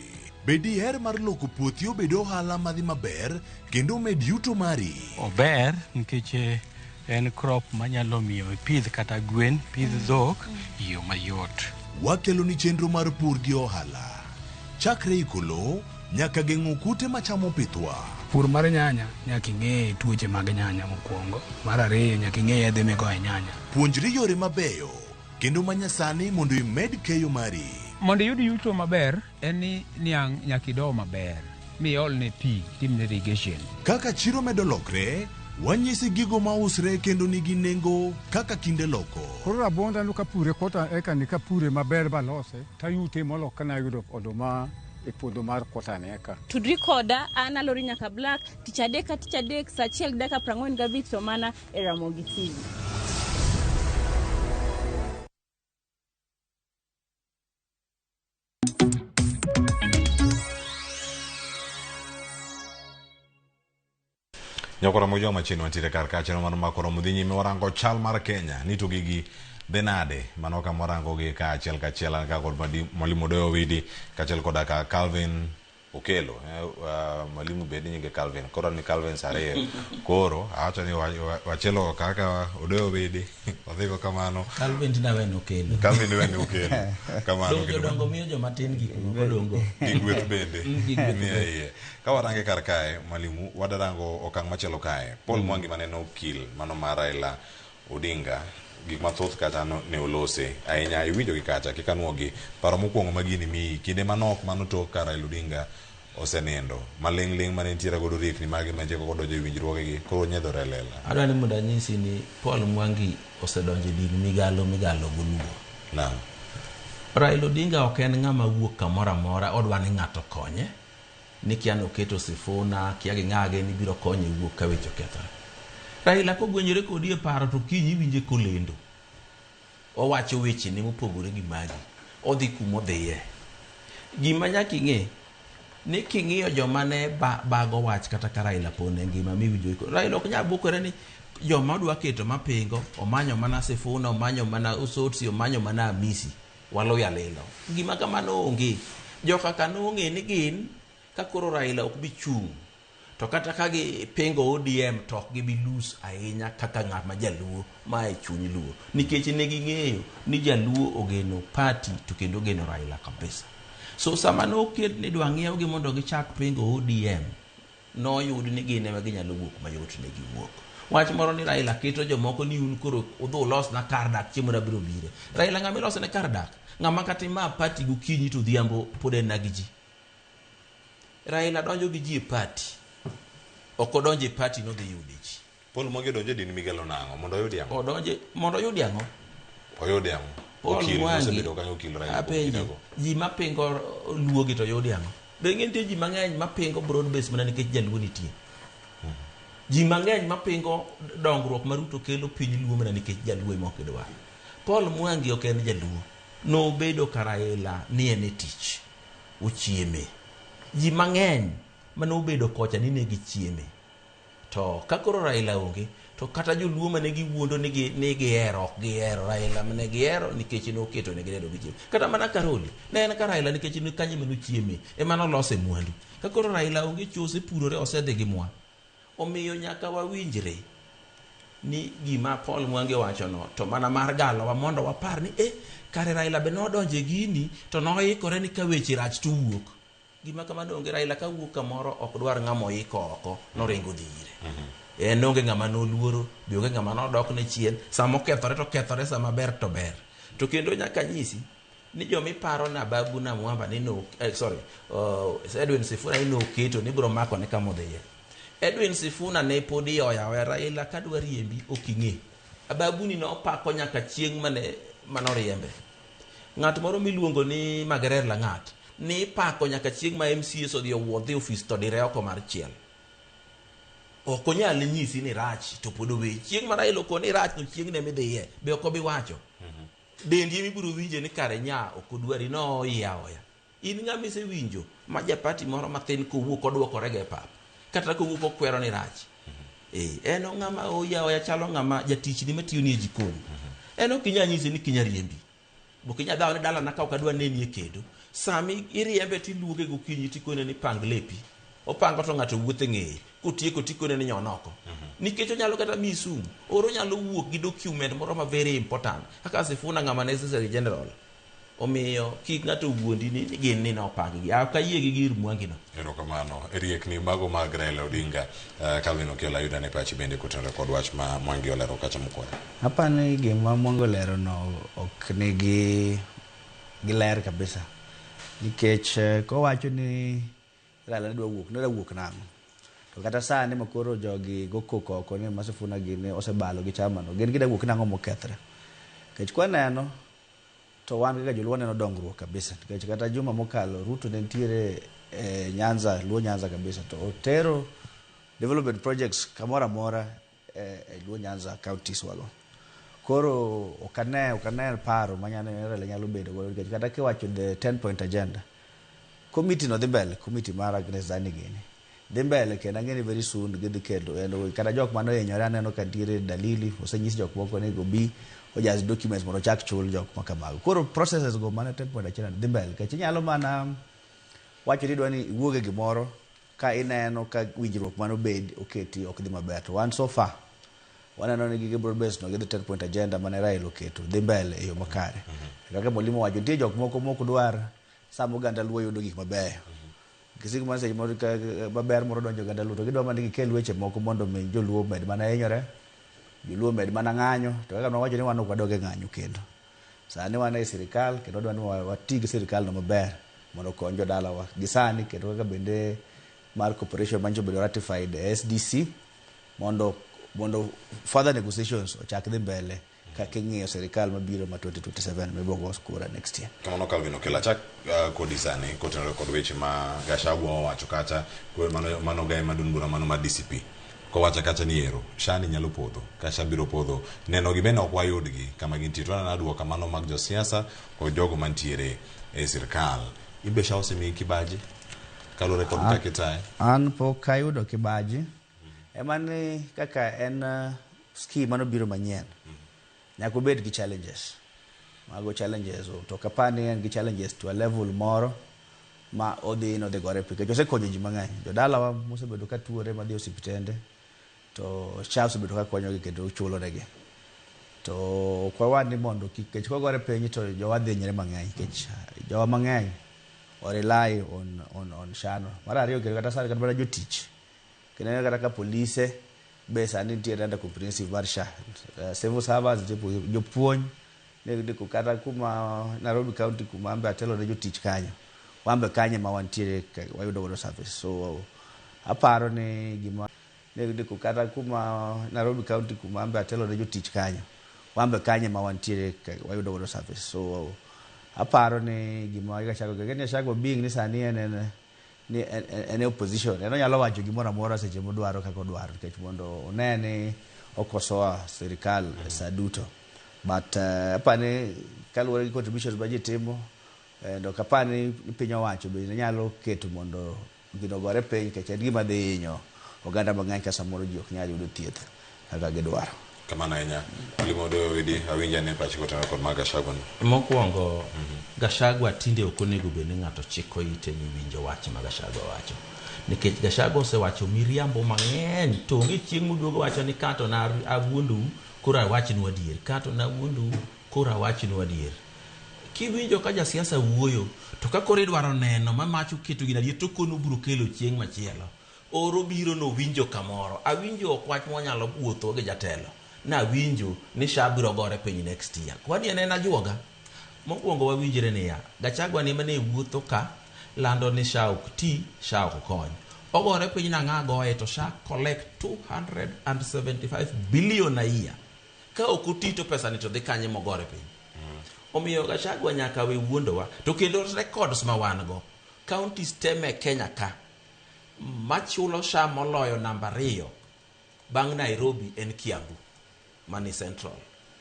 be diher mar loko puothi obed ohala madhi maber kendo omed yuto mari? Ober nikech En crop manyalo miyo ipidh kata gwen, pidh dhok e yo mayot. Wakeloni chenro mar pur gi ohala. Chakre iko lowo nyaka geng'o kute machamo pithwa. Pur mar nyanya nyaka ing'e tuoche mag nyanya mokwongo. Mar ariyo nyaka ing'e yedhe migoyo e nyanya. Puonjri yore mabeyo kendo manyasani mondo imed keyo mari. Mondo iyud yuto maber en ni niang' nyaka ido maber miolne pi timne irrigation. Kaka chiro medo lokre, wanyisi gigo mausre kendo nigi nengo kaka kinde loko. Koro rabuonda no kapure kota eka ni kapure maber balose tayute molo kana ayudo oduma e puodho mar kota ni eka. Tudri koda an Alori Nyaka Black tich adek ka tich adek saa achiel gi dakika 45 to mana e Ramogi TV. Nyakora mojo machien wantiere kar ka chenro mar mako romo dhi nyime warango chal mar Kenya ni to gigi dhi nade mano kama warango gi ka achiel kachiel an ka kod mwalimu Odoyo Owidi kaachiel koda ka Calvin Okelo mwalimu bed ni nyinge Calvin koro ni Calvin Sarir koro awacho ni wachielo kaka Odoyo Owidi wadhigo kamano Calvin tina wen Okelo Calvin wen Okelo kamano Dong jodongo miyo joma tin gik moko dongo gi gweth bende Gi gweth nie bende. iye ka warange kar kae mwalimu wadarango okang' machielo kae Paul Mwangi mane en okil mano mar Raila Odinga gik mathoth kacha no, ne olose ahinya iwinjo gi kacha kik anuogi paro mokwongo ma gini miyi kinde manok mano tok ka Raila Odinga osenindo maling'ling' mane nitiere godo riekni mage mantie koko donjo e winjruogegi koro nyiedhore e lela Adwa ni mondo anyisi ni Paul Mwangi osedonjo e din migalo migalo go luo. Naam. Raila Odinga ok en ng'ama wuok kamoro amora odwa ni ng'ato konye ni kia noketo Sifuna kia gi ng'age ni biro konye wuok ka weche okethore. Raila kogwenyore kodi e paro to kiny iwinje kolendo. Owacho wechene mopogore gi magi. Odhi kumodhiye. Gima nyaka ing'e ni king'iyo joma ne bago wach kata ka Raila pod ne ngima miwinjo Raila ok nyal bukore ni joma odwa keto mapingo omanyo mana Sifuna omanyo mana Osotsi omanyo mana Amisi waluya lilo. Gima kamano onge. Joka ka nong'e ni gin ka koro Raila ok bi chung' to kata ka gipingo ODM to ok gibi lose ahinya kaka ng'at ma jaluo ma e chuny luo nikech ne ging'eyo ni jaluo ogeno party to kendo ogeno Raila kabisa. So sama noket ni idwa ng'iewgi mondo gichak pingo ODM noyud ni gin ema ginyalo wuok mayot ne giwuok. Wach moro ni Raila keto jomoko ni un koro udhi ulosna kar dak chieng' moro abiro bire. Raila ng'ama ilosone kar dak? Ng'ama kata ima party gokinyi to odhiambo pod en na gi ji. Raila donjo gi ji e party. Ok odonjo e party nodhi yude ji. Paul Mwangi odonjo e din migalo nang'o mondo oyudi ang'o? Odonje mondo oyudi ang'o? Oyudi ang'o? Paul Okil Mwangi mosebedo kanyo okil Raila kuom apenjo kindego. ji mapingo luo gi to yudi ang'o? Be ing'e nitie ji mang'eny mapingo broad base mana nikech jaluo nitie. Ji mang'eny mapingo dongruok ma Ruto kelo piny luo mana nikech jaluo ema ok gidwar. Paul Mwangi ok en jaluo. Nobedo ka Raila ni en e tich. Ochieme. Ji mang'eny manobedo kocha ni ne gichieme. To ka koro Raila onge to kata joluo mane giwuondo ni gihero ok gihero Raila mane gihero nikech noketo ne ginedo gichiemo. Kata mana Karoli ne en ka Raila nikech ne kanyo ema nochieme ema nolose mwandu. Ka koro Raila onge cho osepurore osedhi gi mwa. Omiyo nyaka wawinjre ni gima Paul Mwangi owachono to mana mar galowa mondo wapar ni kare Raila be nodonjo e gini to noikore ni ka weche rach to owuok. Gima kamano onge. Raila ka wuok kamoro ok dwar ng'ama oiko oko noringo dhi ire. En onge ng'ama noluoro, be onge ng'ama nodokne chien. Sama okethore to okethore, sama ber to ber. To kendo nyaka nyisi ni joma iparo na Babu na Mwamba ni no, sorry, Edwin Sifuna ni noketo ni biro mako ne kama odhiye. Edwin Sifuna ne pod iyoyo aoya Raila kadwa riembi ok ing'e. Ababu ni nopako nyaka chieng' mane manoriembe. Ng'at moro miluongo ni Magerer Lang'at ni ipako nyaka chieng' ma MCAs odhi owuodhi ofis to dire oko mar chiel. Ok onyal nyisi ni rach to pod oweyi. Chieng' ma Raila okoni rach to chieng' ne midhiye be ok obi wacho. Dendi ema ibiro winje ni kare nya ok odwari no oyi aoya. In ng'ama isewinjo ma japati moro mathin kowuok odwokore go e pap. Kata kowuok okwero ni rach. En ng'ama oyi aoya chalo ng'ama jatichni matiyoni e jikon. En ok inyal nyise ni kinya riembi. Bo kinya dhawo ni dalana ka ok adwa neni e kendo. Sami iriembe tiluonge gokinyi tikone ni pang lepi. Opango to ng'ato wuotho e ng'eye. Kotieko tikone ni nyon oko. Nikech onyalo kata miyi sum. Oro onyalo wuok gi document moro ma very important. Kaka Sifuna ng'ama necessary general. Omiyo kik ng'ato wuondi ni ni gin ni nopang gi. Ok ayie gi gir Mwangi no. Erokamano. Riekni mago mag Raila Odinga, Calvin Okello ayudo ane pachi bende kotenore kod wach ma Mwangi olero kacha mokwongo. Aparo ni gima Mwangi olero no ok nigi gi ler kabisa. Nikech kowacho ni Raila ne dwa wuok, ne dwa wuok nang'o? To kata sani ma koro jogi go koko oko ni Sifuna gini osebalo gi chama no, gin gida wuok nang'o mokethre? Nikech kwaneno to wan kaka joluo waneno dongruok kabisa. Nikech kata juma mokalo Ruto ne nitiere e Nyanza, Luo Nyanza kabisa, to otero development projects kamoro amora e Luo Nyanza counties wago. Koro ok ane paro ma Raila nyalo bedo godo nikech kata kiwacho the 10 point agenda, committee no dhi mbele, committee mar Agnes Dhani gini dhi mbele kendo ang'e ni very soon gidhi kelo kata jok mane ohinyore aneno ka nitiere dalili osenyis jok moko ni obi ojas documents mondo ochak chul jok ma kamago. Koro processes go mane 10 point agenda dhi mbele nikech inyalo mana wacho ni idwa ni iwuog e gimoro ka ineno ka winjruok mane obed oketi ok dhi maber. To wan so far waneno ni gige broad base no gi the 10 point agenda mane Raila oketo dhi mbele e yo makare. Kaka Mwalimu owacho nitie jok moko mok dwar sama oganda Luo yudo gik mabeyo. Kisik mar seche moro ka maber moro donjo oganda Luo to gidwa mana ni gikel weche moko mondo mi joluo omed mana hinyore, joluo omed mana ng'anyo, to kaka nwawacho ni wan ok wadog e ng'anyo kendo. Sani wan e sirikal kendo wadwa ni wati gi sirikal no maber mondo okony jodalawa gi sani kendo kaka bende mar cooperation manyicho obedo ratified e SDC mondo further negotiations ochak dhi mbele kaka ing'iyo sirikal mabiro ma 2027 mibo go kura next year. Kamano Calvin Okello, achak kodi sani kotenore kod weche ma Gachagua owacho kacha, mano gae maduong' bura mano mar DCP. Kowacho kacha ni ero, SHA ni nyalo podho, ka SHA biro podho, neno gi bende ok wayudgi kama gintie. To waneno duoko mano mag josiasa kod jogo mantiere e sirikal. Imbe SHA osemiyi kibaji kaluwore kod kaka itaye? An pok ayudo kibaji. Ema ni kaka en scheme manobiro manyien. Nyaka obed gi challenges. Mago challenges to ok apar ni en gi challenges to a level moro ma odhi nodhi gore piny. Nikech osekonyo ji mang'eny. Jodalawa mosebedo ka tuore madhi e osiptende to SHA osebedo ka konyogi kendo chulo negi. To ok wawach ni mondo kik nikech kogore piny to jowa dhi hinyre mang'eny nikech jowa mang'eny o rely on SHA no. Mar ariyo kendo kata sani kata mana jotich. Kendo kata ka polise be sani nitiere under comprehensive mar SHA. Civil servants, jopuonj ne kata kuma Nairobi County kuma ambe atelo ne jotich kanyo. Wambe kanyo ma wantiere wayudo godo service. So aparo ni gima ne kata kuma Nairobi County kuma ambe atelo ne jotich kanyo. Wambe kanyo ma wantiere wayudo godo service. So aparo ni gima Gachagua Gachagua being ni sani en ni en opposition. En onyalo wacho gimoro amora seche modwaro kaka odwaro nikech mondo one ni okosoa sirikal e sa duto. But aparo ni kaluwore gi contributions ma ji timo and ok apar ni piny owacho bende nyalo keto mondo gino ogore piny nikech en gima dhi hinyo oganda mang'eny ka samoro ji ok nyal yudo thieth kaka gidwaro. Kamano ahinya. Mwalimu Odoyo Owidi, awinjo ane pachi kotenore kod mag Gachagua ni. Mokwongo, Gachagua tinde ok onego bed ni ng'ato chiko ite ni winjo wach ma Gachagua wacho. Nikech Gachagua osewacho miriambo mang'eny to onge chieng' moduogo wacho ni kato na awuondou koro awachnu adier. Kato na awuondou koro awachnu adier. Kiwinjo ka jasiasa wuoyo to ka koro idwaro neno ma macho keto gino adier to kono biro kelo chieng' machielo. Oro biro no winjo kamoro. Awinjo ok wach mwanyalo wuotho gi jatelo. Nawinjo ni SHA biro gore piny next year. Kwani en ajuoga? Mokwongo wawinjre niya, Gachagua ni mane wuotho ka lando ni SHA ok ti, SHA ok kony. Ogore piny nang'a goye to SHA collect 275 billion a year. Ka ok oti to pesa ni to dhi kanye mogore piny. Omiyo Gachagua nyaka we wuondowa. To kendo records ma wan go, counties te me Kenya ka, machulo SHA moloyo namba 2 bang' Nairobi en Kiambu mani Central.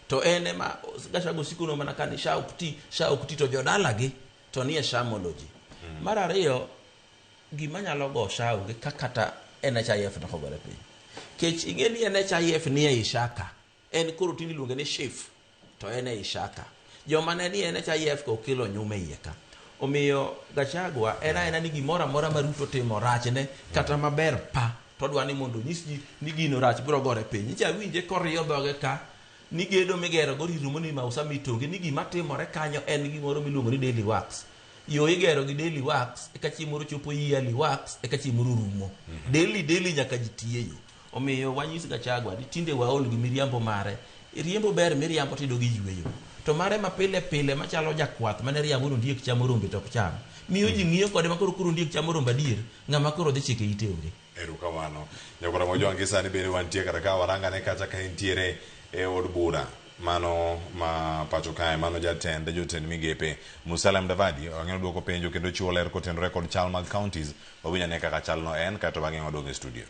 To en ema Gachagua osiko mana ka ni SHA ok ti, SHA ok ti to jodalagi to nie SHAmology. Mar ariyo, gima nyalo go SHA onge ka kata NHIF to ogore piny. Kech ing'e ni NHIF ni ei SHA ka. En koro tinde iluonge ni SHIF to en ei SHA ka. Joma ne ni NHIF ka okelo nyume iye ka. Omiyo Gachagua en aena ni gimoro amora ma Ruto timo rachne kata maber pa to odwa ni mondo onyis ji ni gino rach biro gore piny. Nyicha awinje koriyo dhoge ka ni gedo migero go rirumo ni mausa mitonge ni gima timore kanyo en gimoro miluongo ni daily works. Yo igero gi daily works eka chieng' moro chopo yearly works eka chieng' moro rumo. Daily daily nyaka ji tiye yo. Omiyo wanyis Gachagua ni tinde waol gi miriambo mare. Riembo ber miriambo tido gi yweyo. To mare ma pile pile machalo jakwath mane riambo ni ondiek chamo rombe to ok cham. Miyo ji ng'iyo kode ma koro koro ondiek chamo rombe adier, ng'ama koro dhi chike ite onge. Erokamano. Nyakwara Mojwang' gi sani bende wantie kata ka warangane kacha ka entiere e od bura mano ma pacho kae mano jatend jotend migepe Musalia Mudavadi ang'e duoko penjo kendo chiwo ler kotenore kod chal mag counties wawinj ane kaka chalno en kaeto bang'e wadog e studio.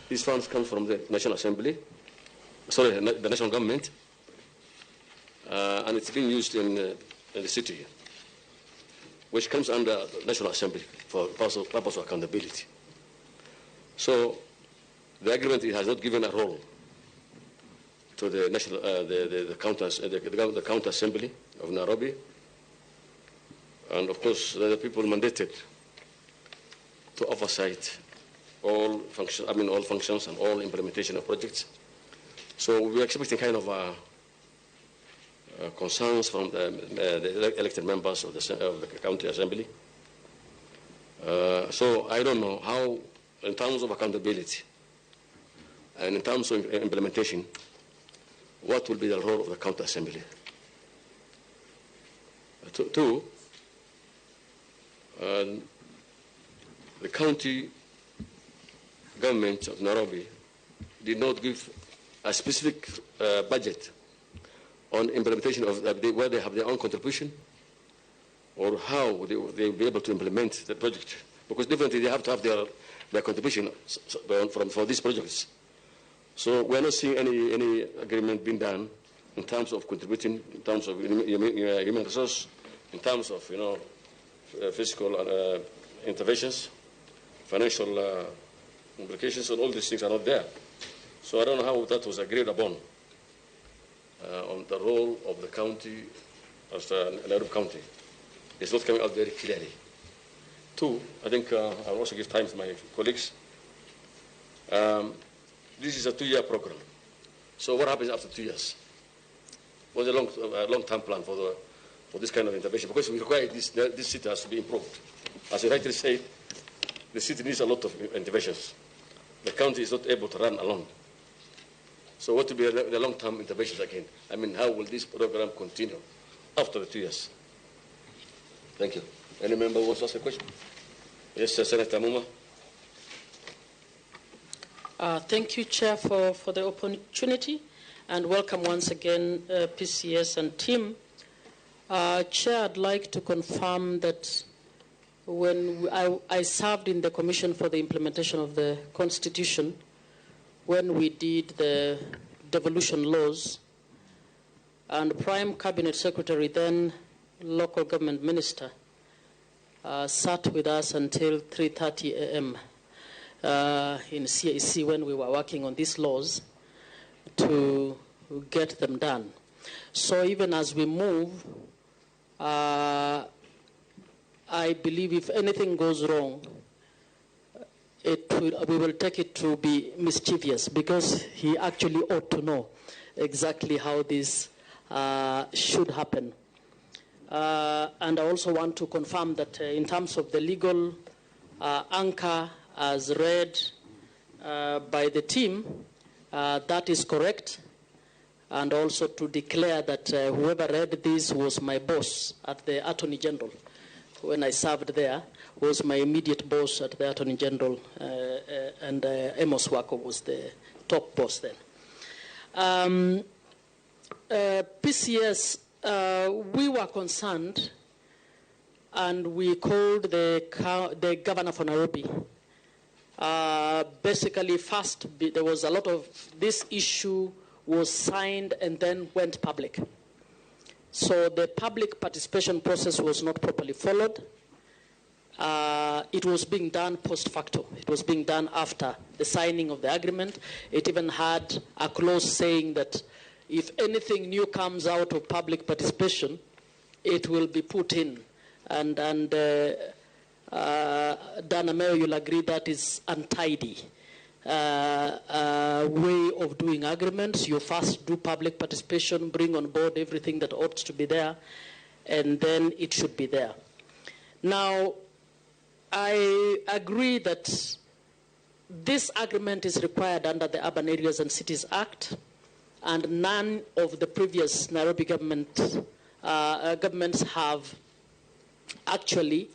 These funds come from the National Assembly, sorry, the national government, and it's being used in the city, which comes under the National Assembly for purpose of accountability. So the agreement has not given a role to the national, the county, the county assembly of Nairobi, and of course the people mandated to oversight all functions. I mean all functions and all implementation of projects. So we are expecting kind of concerns from the elected members of the county assembly. So I don't know how, in terms of accountability and in terms of implementation, what will be the role of the county assembly? Two, the county government of Nairobi did not give a specific budget on implementation of where they have their own contribution or how they will be able to implement the project. Because definitely they have to have their contribution for these projects. So we are not seeing any agreement being done in terms of contributing, in terms of human resource, in terms of physical interventions, financial implications, and all these things are not there. So I don't know how that was agreed upon on the role of the county, as Nairobi County. It's not coming out very clearly. Two, I think I'll also give time to my colleagues. This is a 2-year program. So what happens after 2 years? What's the long-term plan for this kind of intervention? Because we require this city has to be improved. As you rightly said, the city needs a lot of interventions. The county is not able to run alone. So what will be the long-term interventions again? I mean, how will this program continue after the 2 years? Thank you. Any member wants to ask a question? Yes, sir, Senator Muma. Thank you, Chair, for the opportunity, and welcome once again, PCS and team. Chair, I'd like to confirm that when I served in the Commission for the Implementation of the Constitution, when we did the devolution laws, and Prime Cabinet Secretary, then local government minister, sat with us until 3:30 a.m. In CAC when we were working on these laws to get them done. So even as we move, I believe if anything goes wrong, we will take it to be mischievous, because he actually ought to know exactly how this should happen. And I also want to confirm that in terms of the legal anchor as read by the team, that is correct. And also to declare that whoever read this was my boss at the Attorney General. When I served there, was my immediate boss at the Attorney General, and Amos Wako was the top boss then. PCS, we were concerned, and we called the governor for Nairobi. Basically, first, there was a lot of this issue was signed and then went public. So the public participation process was not properly followed. It was being done post facto. It was being done after the signing of the agreement. It even had a clause saying that if anything new comes out of public participation, it will be put in And Dan Ameyo, you'll agree that is untidy way of doing agreements. You first do public participation, bring on board everything that ought to be there, and then it should be there. Now, I agree that this agreement is required under the Urban Areas and Cities Act, and none of the previous Nairobi governments have actually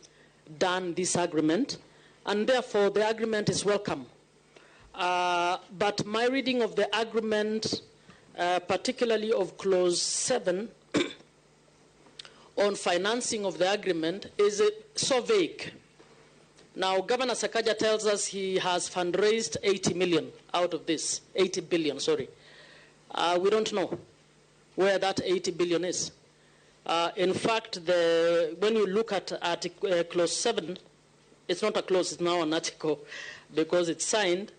done this agreement, and therefore the agreement is welcome. But my reading of the agreement, particularly of Clause 7 on financing of the agreement, is so vague. Now, Governor Sakaja tells us he has fundraised 80 million out of this, 80 billion, sorry. We don't know where that 80 billion is. In fact, when you look at Clause 7, it's not a clause, it's now an article because it's signed.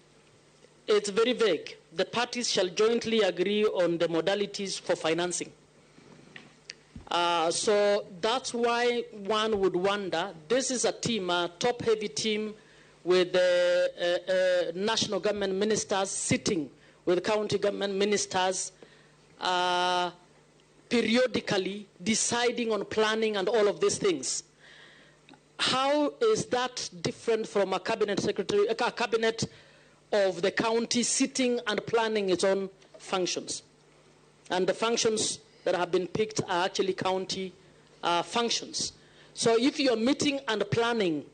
It's very vague. The parties shall jointly agree on the modalities for financing. So that's why one would wonder, this is a team, a top-heavy team with the national government ministers sitting with county government ministers, periodically deciding on planning and all of these things. How is that different from a cabinet secretary, a cabinet of the county sitting and planning its own functions? And the functions that have been picked are actually county functions. So if you're meeting and planning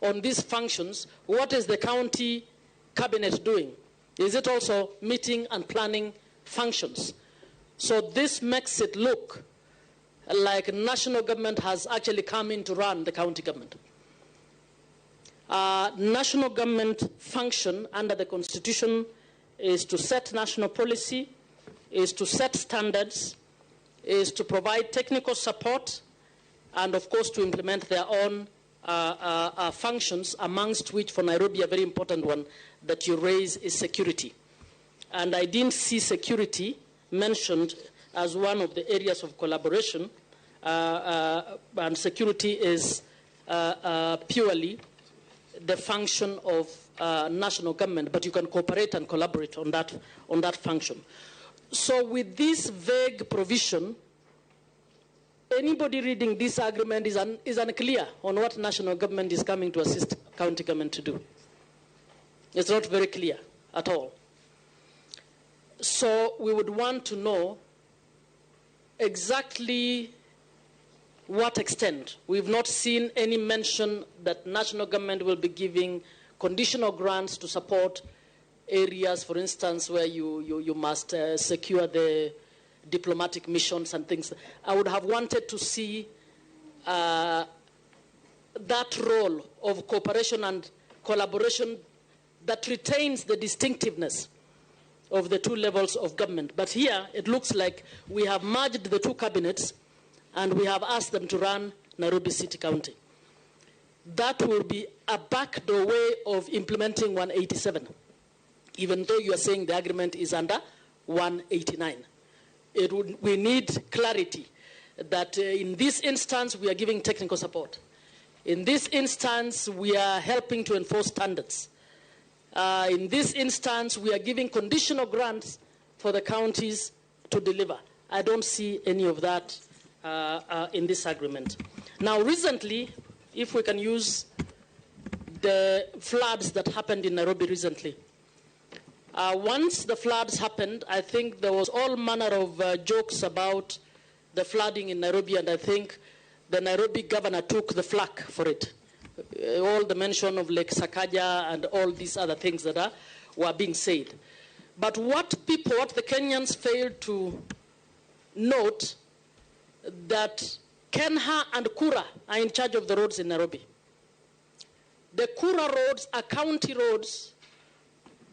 on these functions, what is the county cabinet doing? Is it also meeting and planning functions? So this makes it look like national government has actually come in to run the county government. National government function under the Constitution is to set national policy, is to set standards, is to provide technical support, and of course to implement their own functions, amongst which for Nairobi a very important one that you raise is security. And I didn't see security mentioned as one of the areas of collaboration, and security is purely the function of national government, but you can cooperate and collaborate on that function. So with this vague provision, anybody reading this agreement is unclear on what national government is coming to assist county government to do. It's not very clear at all. So we would want to know exactly what extent. We've not seen any mention that national government will be giving conditional grants to support areas, for instance, where you must secure the diplomatic missions and things. I would have wanted to see that role of cooperation and collaboration that retains the distinctiveness of the two levels of government. But here, it looks like we have merged the two cabinets and we have asked them to run Nairobi City County. That will be a backdoor way of implementing 187, even though you are saying the agreement is under 189. We need clarity that in this instance, we are giving technical support. In this instance, we are helping to enforce standards. In this instance, we are giving conditional grants for the counties to deliver. I don't see any of that in this agreement. Now, recently, if we can use the floods that happened in Nairobi recently. Once the floods happened, I think there was all manner of jokes about the flooding in Nairobi, and I think the Nairobi governor took the flak for it. All the mention of Lake Sakaja and all these other things that were being said. But what the Kenyans failed to note, that Kenha and Kura are in charge of the roads in Nairobi. The Kura roads are county roads,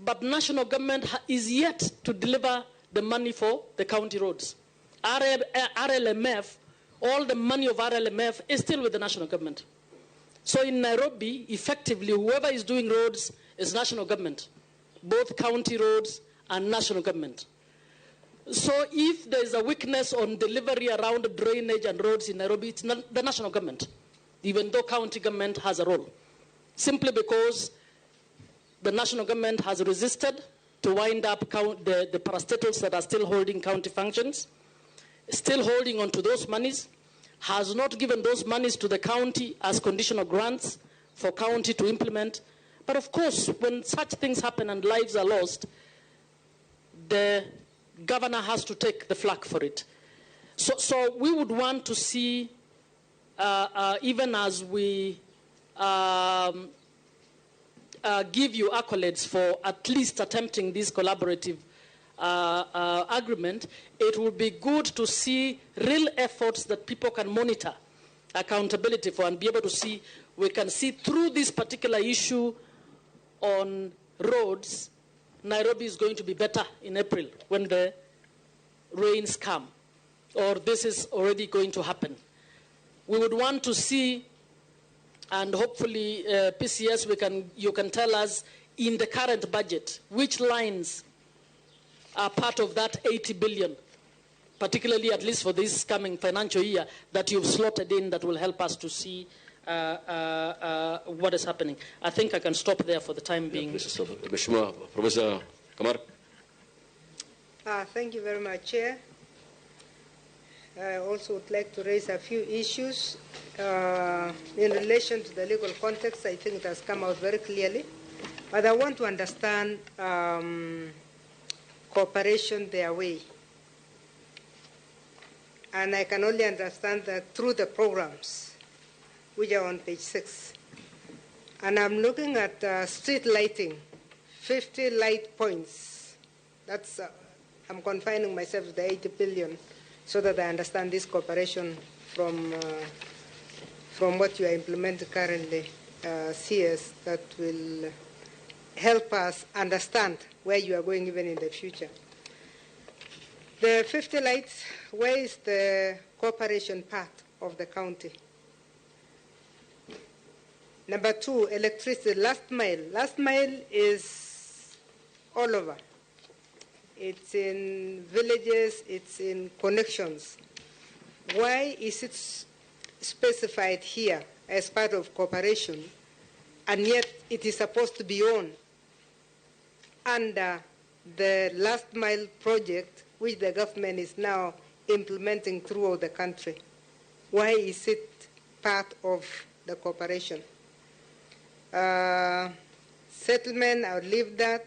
but national government is yet to deliver the money for the county roads. RLMF, all the money of RLMF is still with the national government. So in Nairobi, effectively, whoever is doing roads is national government, both county roads and national government. So if there is a weakness on delivery around drainage and roads in Nairobi, it's not the national government. even though county government has a role, simply because the national government has resisted to wind up the parastatals that are still holding county functions, still holding on to those monies, has not given those monies to the county as conditional grants for county to implement. But of course, when such things happen and lives are lost, the governor has to take the flak for it. So we would want to see, even as we give you accolades for at least attempting this collaborative agreement, it would be good to see real efforts that people can monitor accountability for and be able to see, we can see through this particular issue on roads, Nairobi is going to be better in April when the rains come, or this is already going to happen. We would want to see, and hopefully PCS, you can tell us in the current budget which lines are part of that 80 billion, particularly at least for this coming financial year, that you've slotted in that will help us to see what is happening. I think I can stop there for the time being. Mheshimiwa Professor Kamar. Thank you very much, Chair. I also would like to raise a few issues in relation to the legal context. I think it has come out very clearly. But I want to understand cooperation their way. And I can only understand that through the programs, which are on page 6. And I'm looking at street lighting, 50 light points. That's, I'm confining myself to the 80 billion so that I understand this cooperation from what you are implementing currently, CS, that will help us understand where you are going even in the future. The 50 lights, where is the cooperation part of the county? Number 2, electricity, last mile. Last mile is all over. It's in villages, it's in connections. Why is it specified here as part of cooperation, and yet it is supposed to be on under the last mile project, which the government is now implementing throughout the country? Why is it part of the cooperation? Settlement, I'll leave that.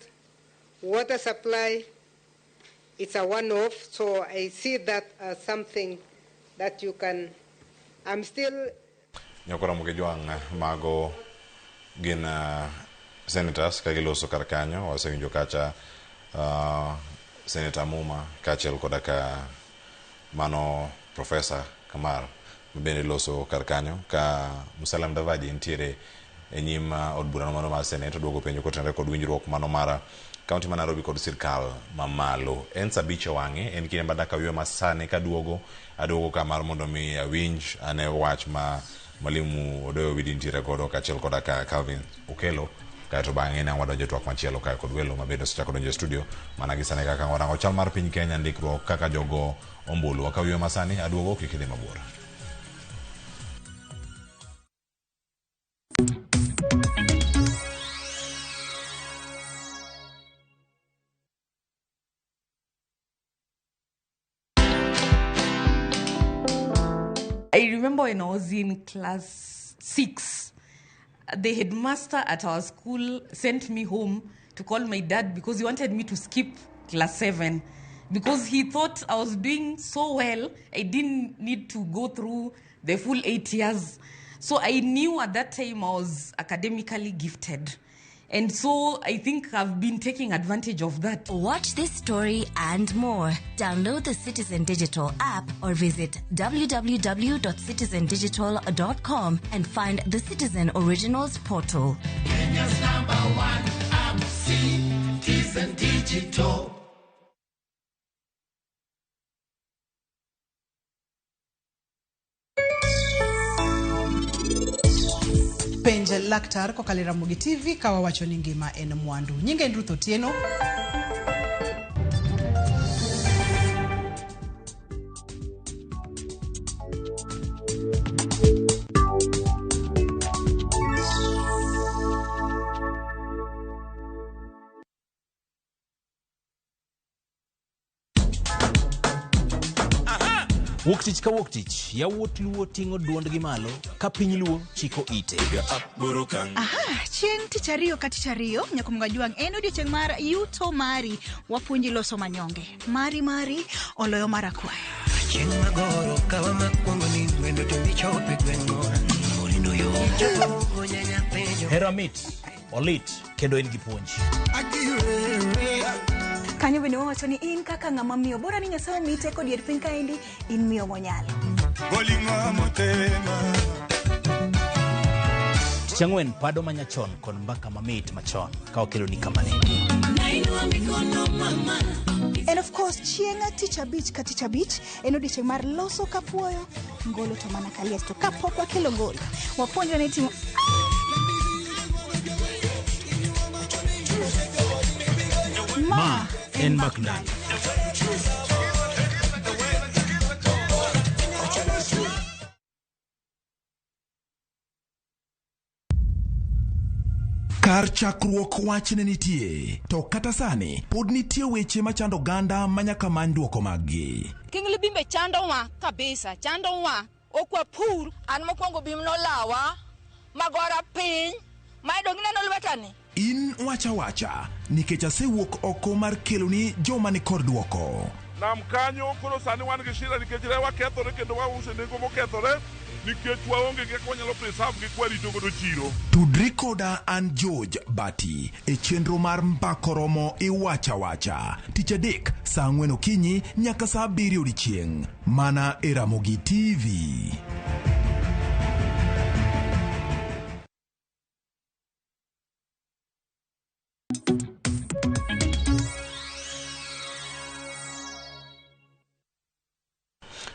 Water supply, it's a one-off, so I see that as something that you can, I'm still... Nyokora Mugejwang, mago gin senators kagiloso kar kanyo, wasewinjo kacha Senator Muma kaachiel koda ka mano Professor Kamar bende loso kar kanyo ka Musalia Mudavadi nitiere e nyim od burano mano mar Senate oduogo penjo kotenore kod winjruok mano mar kaunti ma Nairobi kod sirkal mamalo. En saa 5 wang'e, en kinde ma dakika ma sani kaduogo aduogo ka mar mondo mi awinj ane wach ma Mwalimu Odoyo Owidi nitiere godo kaachiel koda ka Calvin Okelo. Kaeto bang'e ne wadonjo twak machielo kae kod welo mabende osechako donjo e studio mana gi sani kaka warango chal mar piny Kenya ndikruok kaka jogo ombulu. Wakaw yweyo masani aduogo kik idhi mabor. I remember when I was in class 6, the headmaster at our school sent me home to call my dad because he wanted me to skip class 7 because he thought I was doing so well, I didn't need to go through the full 8 years. So I knew at that time I was academically gifted. And so I think I've been taking advantage of that. Watch this story and more. Download the Citizen Digital app or visit www.citizendigital.com and find the Citizen Originals portal. Kenya's #1 app, Citizen Digital. Penj laktar kokalo e Ramogi TV ka wawacho ni ngima en mwandu. Nyinga en Ruth Otieno. Wuok tich ka wuok tich, yawuot Luo ting'o duondgi malo ka piny Luo chiko ite. Aha, chieng' tich ariyo ka tich ariyo nyakumga jwang' en odiochieng' mar yuto mari wapuonji loso manyonge mari mari oloyo mar akwaya Chieng' magoro kawa makwongo ni wendo to michope gweng'wa Morindo yo Chopo nyanya penjo Hera mit, olit kendo en gi puonj. Kanyo bende wawacho ni in kaka ng'ama miyo bora ni Nyasaye omiyi teko dier piny kaendi in miyo monyalo. Tich ang'wen pado manyachon kod mbaka mamit machon ka wakeloni kamani. And of course chieng' tich abich ka tich abich en odiochieng' mar loso kapuoyo ngolo to mana kaliech to kapok wakelo ngolo wapuonjre ni timo Ma en Mbak Ndalo. Kar chakruok wach ne nitie, to kata sani pod nitie weche machando oganda ma nyaka many dwoko maggi. King Libimbe chandowa kabisa, chandowa. Ok wapur. An mokwongo bim nolawa, magora piny, ma dong ineno lwetani. In wacha wacha nikech asewuok oko mar keloni joma ni kod dwoko. Nam kanyo koro sani wan gi shida nikech rewa kethore kendo wauso e nengo mokethore nikech waonge gi kaka wanyalo preserve gi kwarito godo chiro. Tudri koda an George Bati e chenro mar Mbako Romo Iwacha Wacha tich adek saa ang'wen okinyi nyaka saa abiriyo odiechieng' mana e Ramogi TV.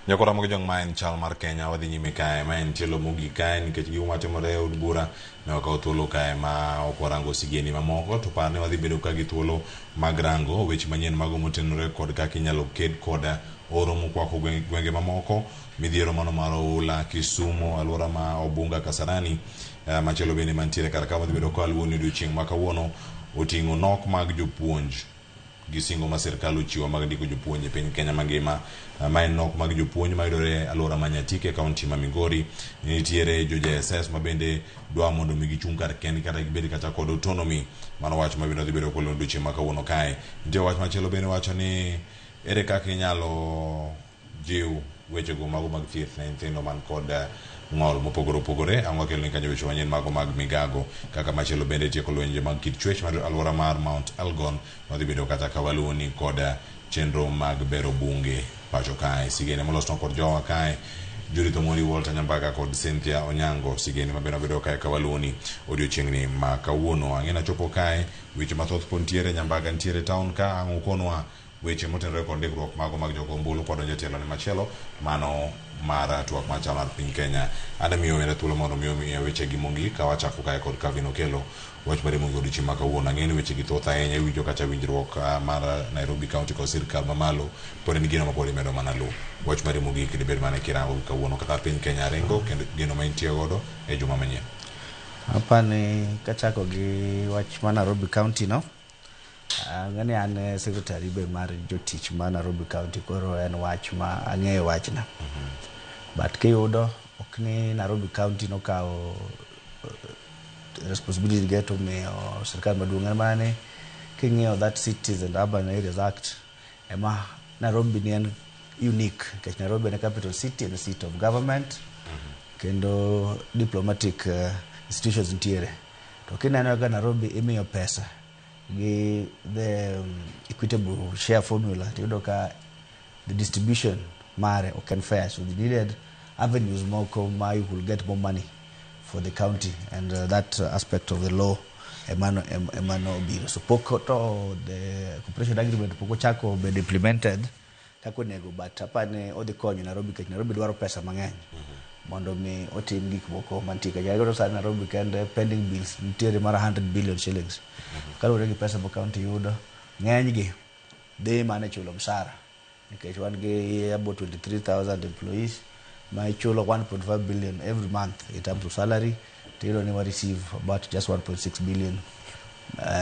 Nyakora mogi jong ma en chal mar Kenya wadhi nyime kae ma en tielo mogik kae nikech gigo matimore e od bura ne wakawo thuolo kae ma ok warango sigeni mamoko to par ni wadhi bedo ka gi thuolo mag rango weche manyien mago motenore kod kaka inyalo ked kod oro mokwako gwenge mamoko midhiero mano mar oula Kisumu alwora ma Obunga Kasarani machielo bende mantiere kar ka wadhi bedo ka waluwo ni odiochieng' ma kawuono oting'o nok mag jopuonj gi singo ma sirkal ochiwo mag ndiko jopuonj e piny Kenya mangima. Ma en nok mag jopuonj mayudore e alwora ma Nyatike e kaunti ma Migori. Nitiere jo JSS ma bende dwa mondo mi gichung' kar kendgi kata gibed kata kod autonomy. Mano wach ma bende wadhi bedo kolero odiochieng' ma kawuono kae. Nitie wach machielo bende wacho ni ere kaka inyalo jiw wechego mago mag thieth ne nyithindo man kod ng'ol mopogore opogore. Ang' wakeloni kanyo weche manyien mago mag migago kaka machielo bende tieko lwenje mag kit chwech mar alwora mar Mount Elgon wadhi bedo kata ka waluwoni kod chenro mag bero bunge pacho kae. Sigene molosno kod jowa kae Judith Omondi, Walter Nyambaga kod Cynthia Onyango. Sigene mabende wabedo kae ka waluwoni odiochieng'ni ma kawuono. Ang'e nachopo kae weche mathoth pod ntiere Nyambaga ntiere town ka ang' ukonwa weche motenore kod ndikruok mago mag jogo ombulu kwa donjo e tielo ne machielo mano mar twak machal mar piny Kenya. Adamiyo wenda thuolo mondo mi omiya weche gi mogik ka wachako kae kod Calvin Okello wach mare mogik odiochieng' ma kawuono. Ang'eyo ni weche gi thoth ahinya iwinjo kata winjruok mar Nairobi County kod sirkal mamalo pod en gino ma pod imedo mana luwo. Wach mare mogik dibed mane kirango gi kawuono kaka piny Kenya ringo kendo geno ma intie godo e juma manyien. Apani kachako gi wach ma Nairobi County no, ang'e ni an secretary be mar jotich ma Nairobi County koro en wach ma ang'eyo wachna. But kiyudo ok ni Nairobi County nokawo responsibility ge to miyo sirkal maduong' en mana ni king'iyo that Cities and Urban Areas Act ema Nairobi ni en unique nikech Nairobi en a capital city en a seat of government kendo diplomatic institutions nitiere. To kineno ka Nairobi imiyo pesa gi the equitable share formula tiyudo ka the distribution mare ok en fair, so they needed avenues moko ma you could get more money for the county and that aspect of the law emano emano obiro. So pok to the cooperation agreement pok ochako bedo implemented kaka onego, but apani odhi konyo Nairobi nikech Nairobi dwaro pesa mang'eny mondo mi otim gik moko mantie kacha. Koro sani Nairobi kende pending bills nitiere mar 100 billion shillings. Kaluwore gi pesa ma county yudo, ng'enygi dhi mana e chulo msara nikech wan gi about 23,000 employees ma ichulo 1.5 billion every month in terms of salary, tiyudo ni wa receive about just 1.6 billion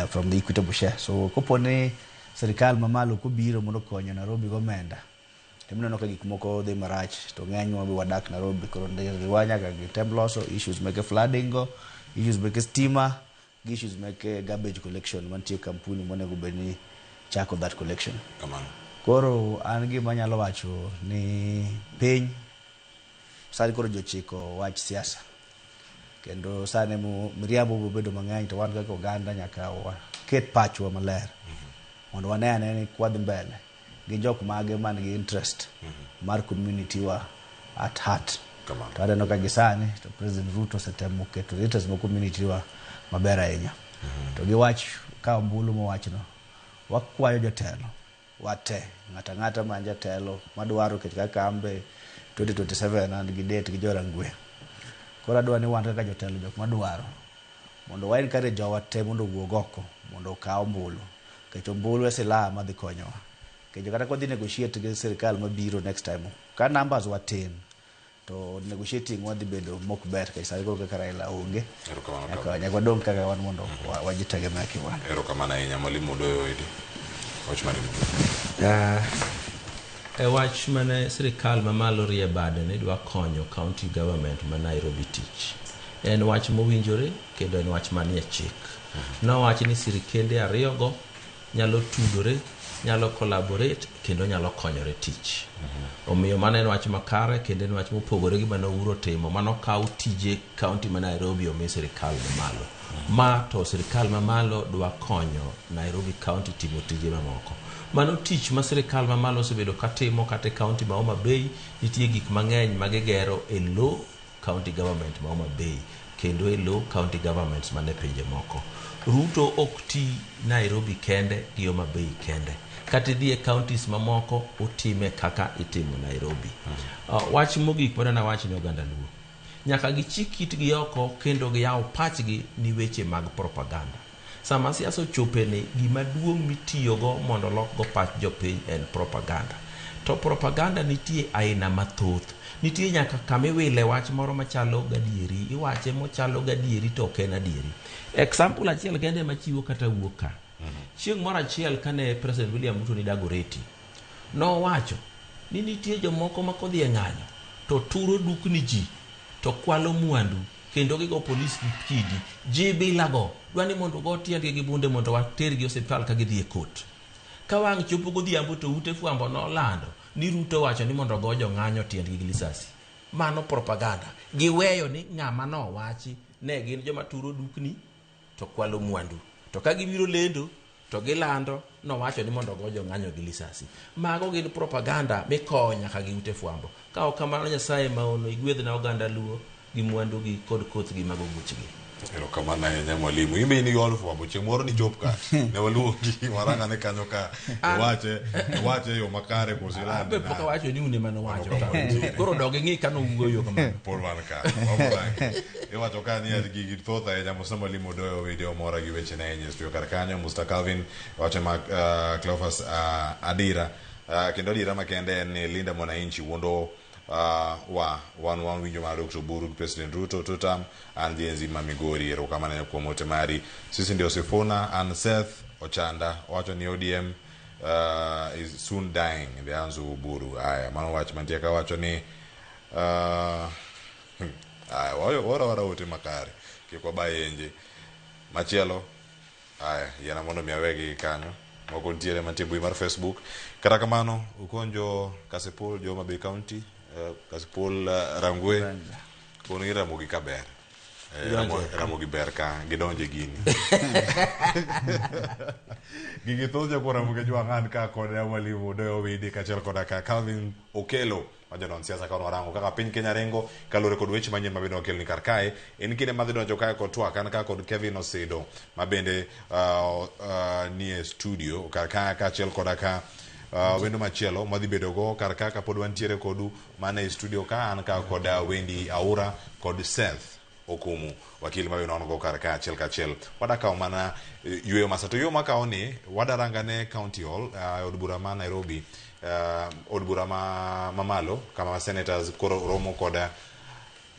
from the equitable share. So kopo ni sirikal mamalo kobiro mondo okonyo Nairobi gomenda Emineno ka gik moko dhi marach to ng'enywa be wadak Nairobi koro wa nyaka gitem loso issues meke flooding go, issues meke stima, gi issues meke garbage collection mantie kampuni monego bed ni chako that collection. Kamano. Koro an gima anyalo wacho ni piny sani koro jochiko wach siasa kendo sani miriambo bobedo mang'eny to wan kaka oganda nyaka waket pachwa maler mondo wane ane ni kwadhi mbele gin jok mage man gi interest mar community wa at heart. To aneno ka gi sani to President Ruto osetemo keto interest mar community wa maber ahinya. To gi wach ka ombulu mowachno, wakwayo jotelo wate, ng'ato ang'ata man jatelo madwaro ket kaka an be 2027 an gi date gi jo Rangwe. Koro adwa ni wan kaka jotelo jok madwaro mondo wa encourage jowa te mondo owuog oko mondo okaw ombulu. Nikech ombulu e silaha madhi konyowa. Nikech kata kwadhi negotiate gi sirikal mabiro next time, ka numbers wa tin, to negotiating wadhi bedo mok ber nikech sani koro kaka Raila onge. Erokamano. Nyaka wadong' kaka wan mondo wajitegemea kiwan. Erokamano ahinya mwalimu Odoyo Edi. Wach mari. E wach mane sirikal mamalo rie bade ni dwa konyo county government ma Nairobi tich. En wach mowinjore kendo en wach manie chik. Nowach ni sirikende ariyogo nyalo tudore, nyalo collaborate kendo nyalo konyore tich. Omiyo mano en wach makare kendo en wach mopogore gi mane Uhuru otimo mano kaw tije county ma Nairobi omi sirikal mamalo. Ma to sirikal mamalo dwa konyo Nairobi county timo tije mamoko. Mano tich ma sirikal mamalo osebedo katimo kata e county ma Homa Bay nitie gik mang'eny ma gigero e lo county government ma Homa Bay kendo e lo county governments mane pinje moko. Ruto ok ti Nairobi kende gi Homa Bay kende. Kata idhi e counties mamoko otime kaka itimo Nairobi. Wach mogik madwa nawach ne oganda Luo. Nyaka gichik itgi oko kendo giyaw pachgi ni weche mag propaganda. Sama siasa ochope ni gima duong' mitiyogo mondo olokgo pach jopiny en propaganda. To propaganda nitie aina mathoth. Nitie nyaka kama iwile wach moro machalo gadieri, iwache mochalo gadieri to ok en adieri. Example achiel kende machiwo kata wuok ka. Chieng' moro achiel kane President William Ruto ni Dagoretti, nowacho ni nitie jomoko ma kodhi e ng'anyo to turo dukni ji to kwalo mwandu kendo gigo polis gi kidi. Ji bilago dwa ni mondo go tiendgi gi bunde mondo watergi osiptal ka gidhi e kot. Ka wang' chopo godhiambo to ute fwambo nolando ni Ruto wacho ni mondo ogo jong'anyo tiendgi gi lisasi. Mano propaganda. Giweyo ni ng'ama nowachi ne gin joma turo dukni to kwalo mwandu. To ka gibiro lendo to gilando nowacho ni mondo ogo jong'anyo gi lisasi. Mago gin propaganda mikowo nyaka gi ute fwambo. Ka ok kamano Nyasaye maono igwedhna oganda Luo gi mwandugi kod kothgi mag oguchgi. Erokamano ahinya mwalimu. In be in gi od fwambo chieng' moro nichop ka ne waluongi warang'ane kanyo ka iwache iwache e yo makare koso An be ilande pok nade. awacho ni un ema nowacho. Mano Koro dog ing'i ka nowuoyo kamano. Pod wan ka. Wamorangi. Iwacho ka ni ati gigi thoth ahinya Musa Mwalimu Odoyo Owidi omora gi wechene ahinya e studio kar kanyo. Musta Calvin wacho ma Cleophas Adira kendo adiera makende en ni Linda Mwananchi wuondo wa wan winjo mar Dr. Oburu gi President Ruto tutam an Gen Z ma Migori erokamano ahinya kuom ote mari. Sisi ndio Sifuna an Seth Ochanda owacho ni ODM is soon dying in the hands of Oburu. Aya mano wach mantie ka wacho ni aya wara wara ote makare kik waba yenje machielo. Aya yiena mondo mi awegi kanyo moko nitiere mantie mbui mar Facebook. Kata kamano ukonjo Kasipul jo Homa Bay County Kasipul Rangwe kono gi Ramogi kaber. Ramogi ber ka gidonje gini. Gigi thoth jakuo Ramogi Jwang'an ka kod mwalimu Odoyo Owidi kaachiel koda ka Calvin Okelo ma jodon siasa ka warango kaka piny Kenya ringo kaluwore kod weche manyien mabende wakelni kar kae. En kinde madhi donjo kae kod twak an ka kod Kevin Osido ma bende nie studio kar ka kaachiel koda ka wendo machielo madhi bedo go kar ka kapod wantiere kodu mana e studio ka an ka kod Wendy Aura kod Seth Okumu wakili ma bende wan go kar ka achiel kachiel. Wadakawo mana yweyo masa to yweyo makawo ni wadarangane County Hall od bura ma Nairobi od bura mamalo kama senators koro romo koda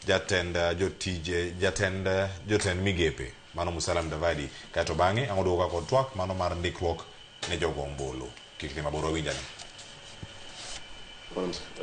jatend jotije jatend jotend migepe mano Musalia Mudavadi kaeto bang'e ang' oduogo kod twak mano mar ndikruok ne jogo ombulu. Kik dhi mabor wawinjane.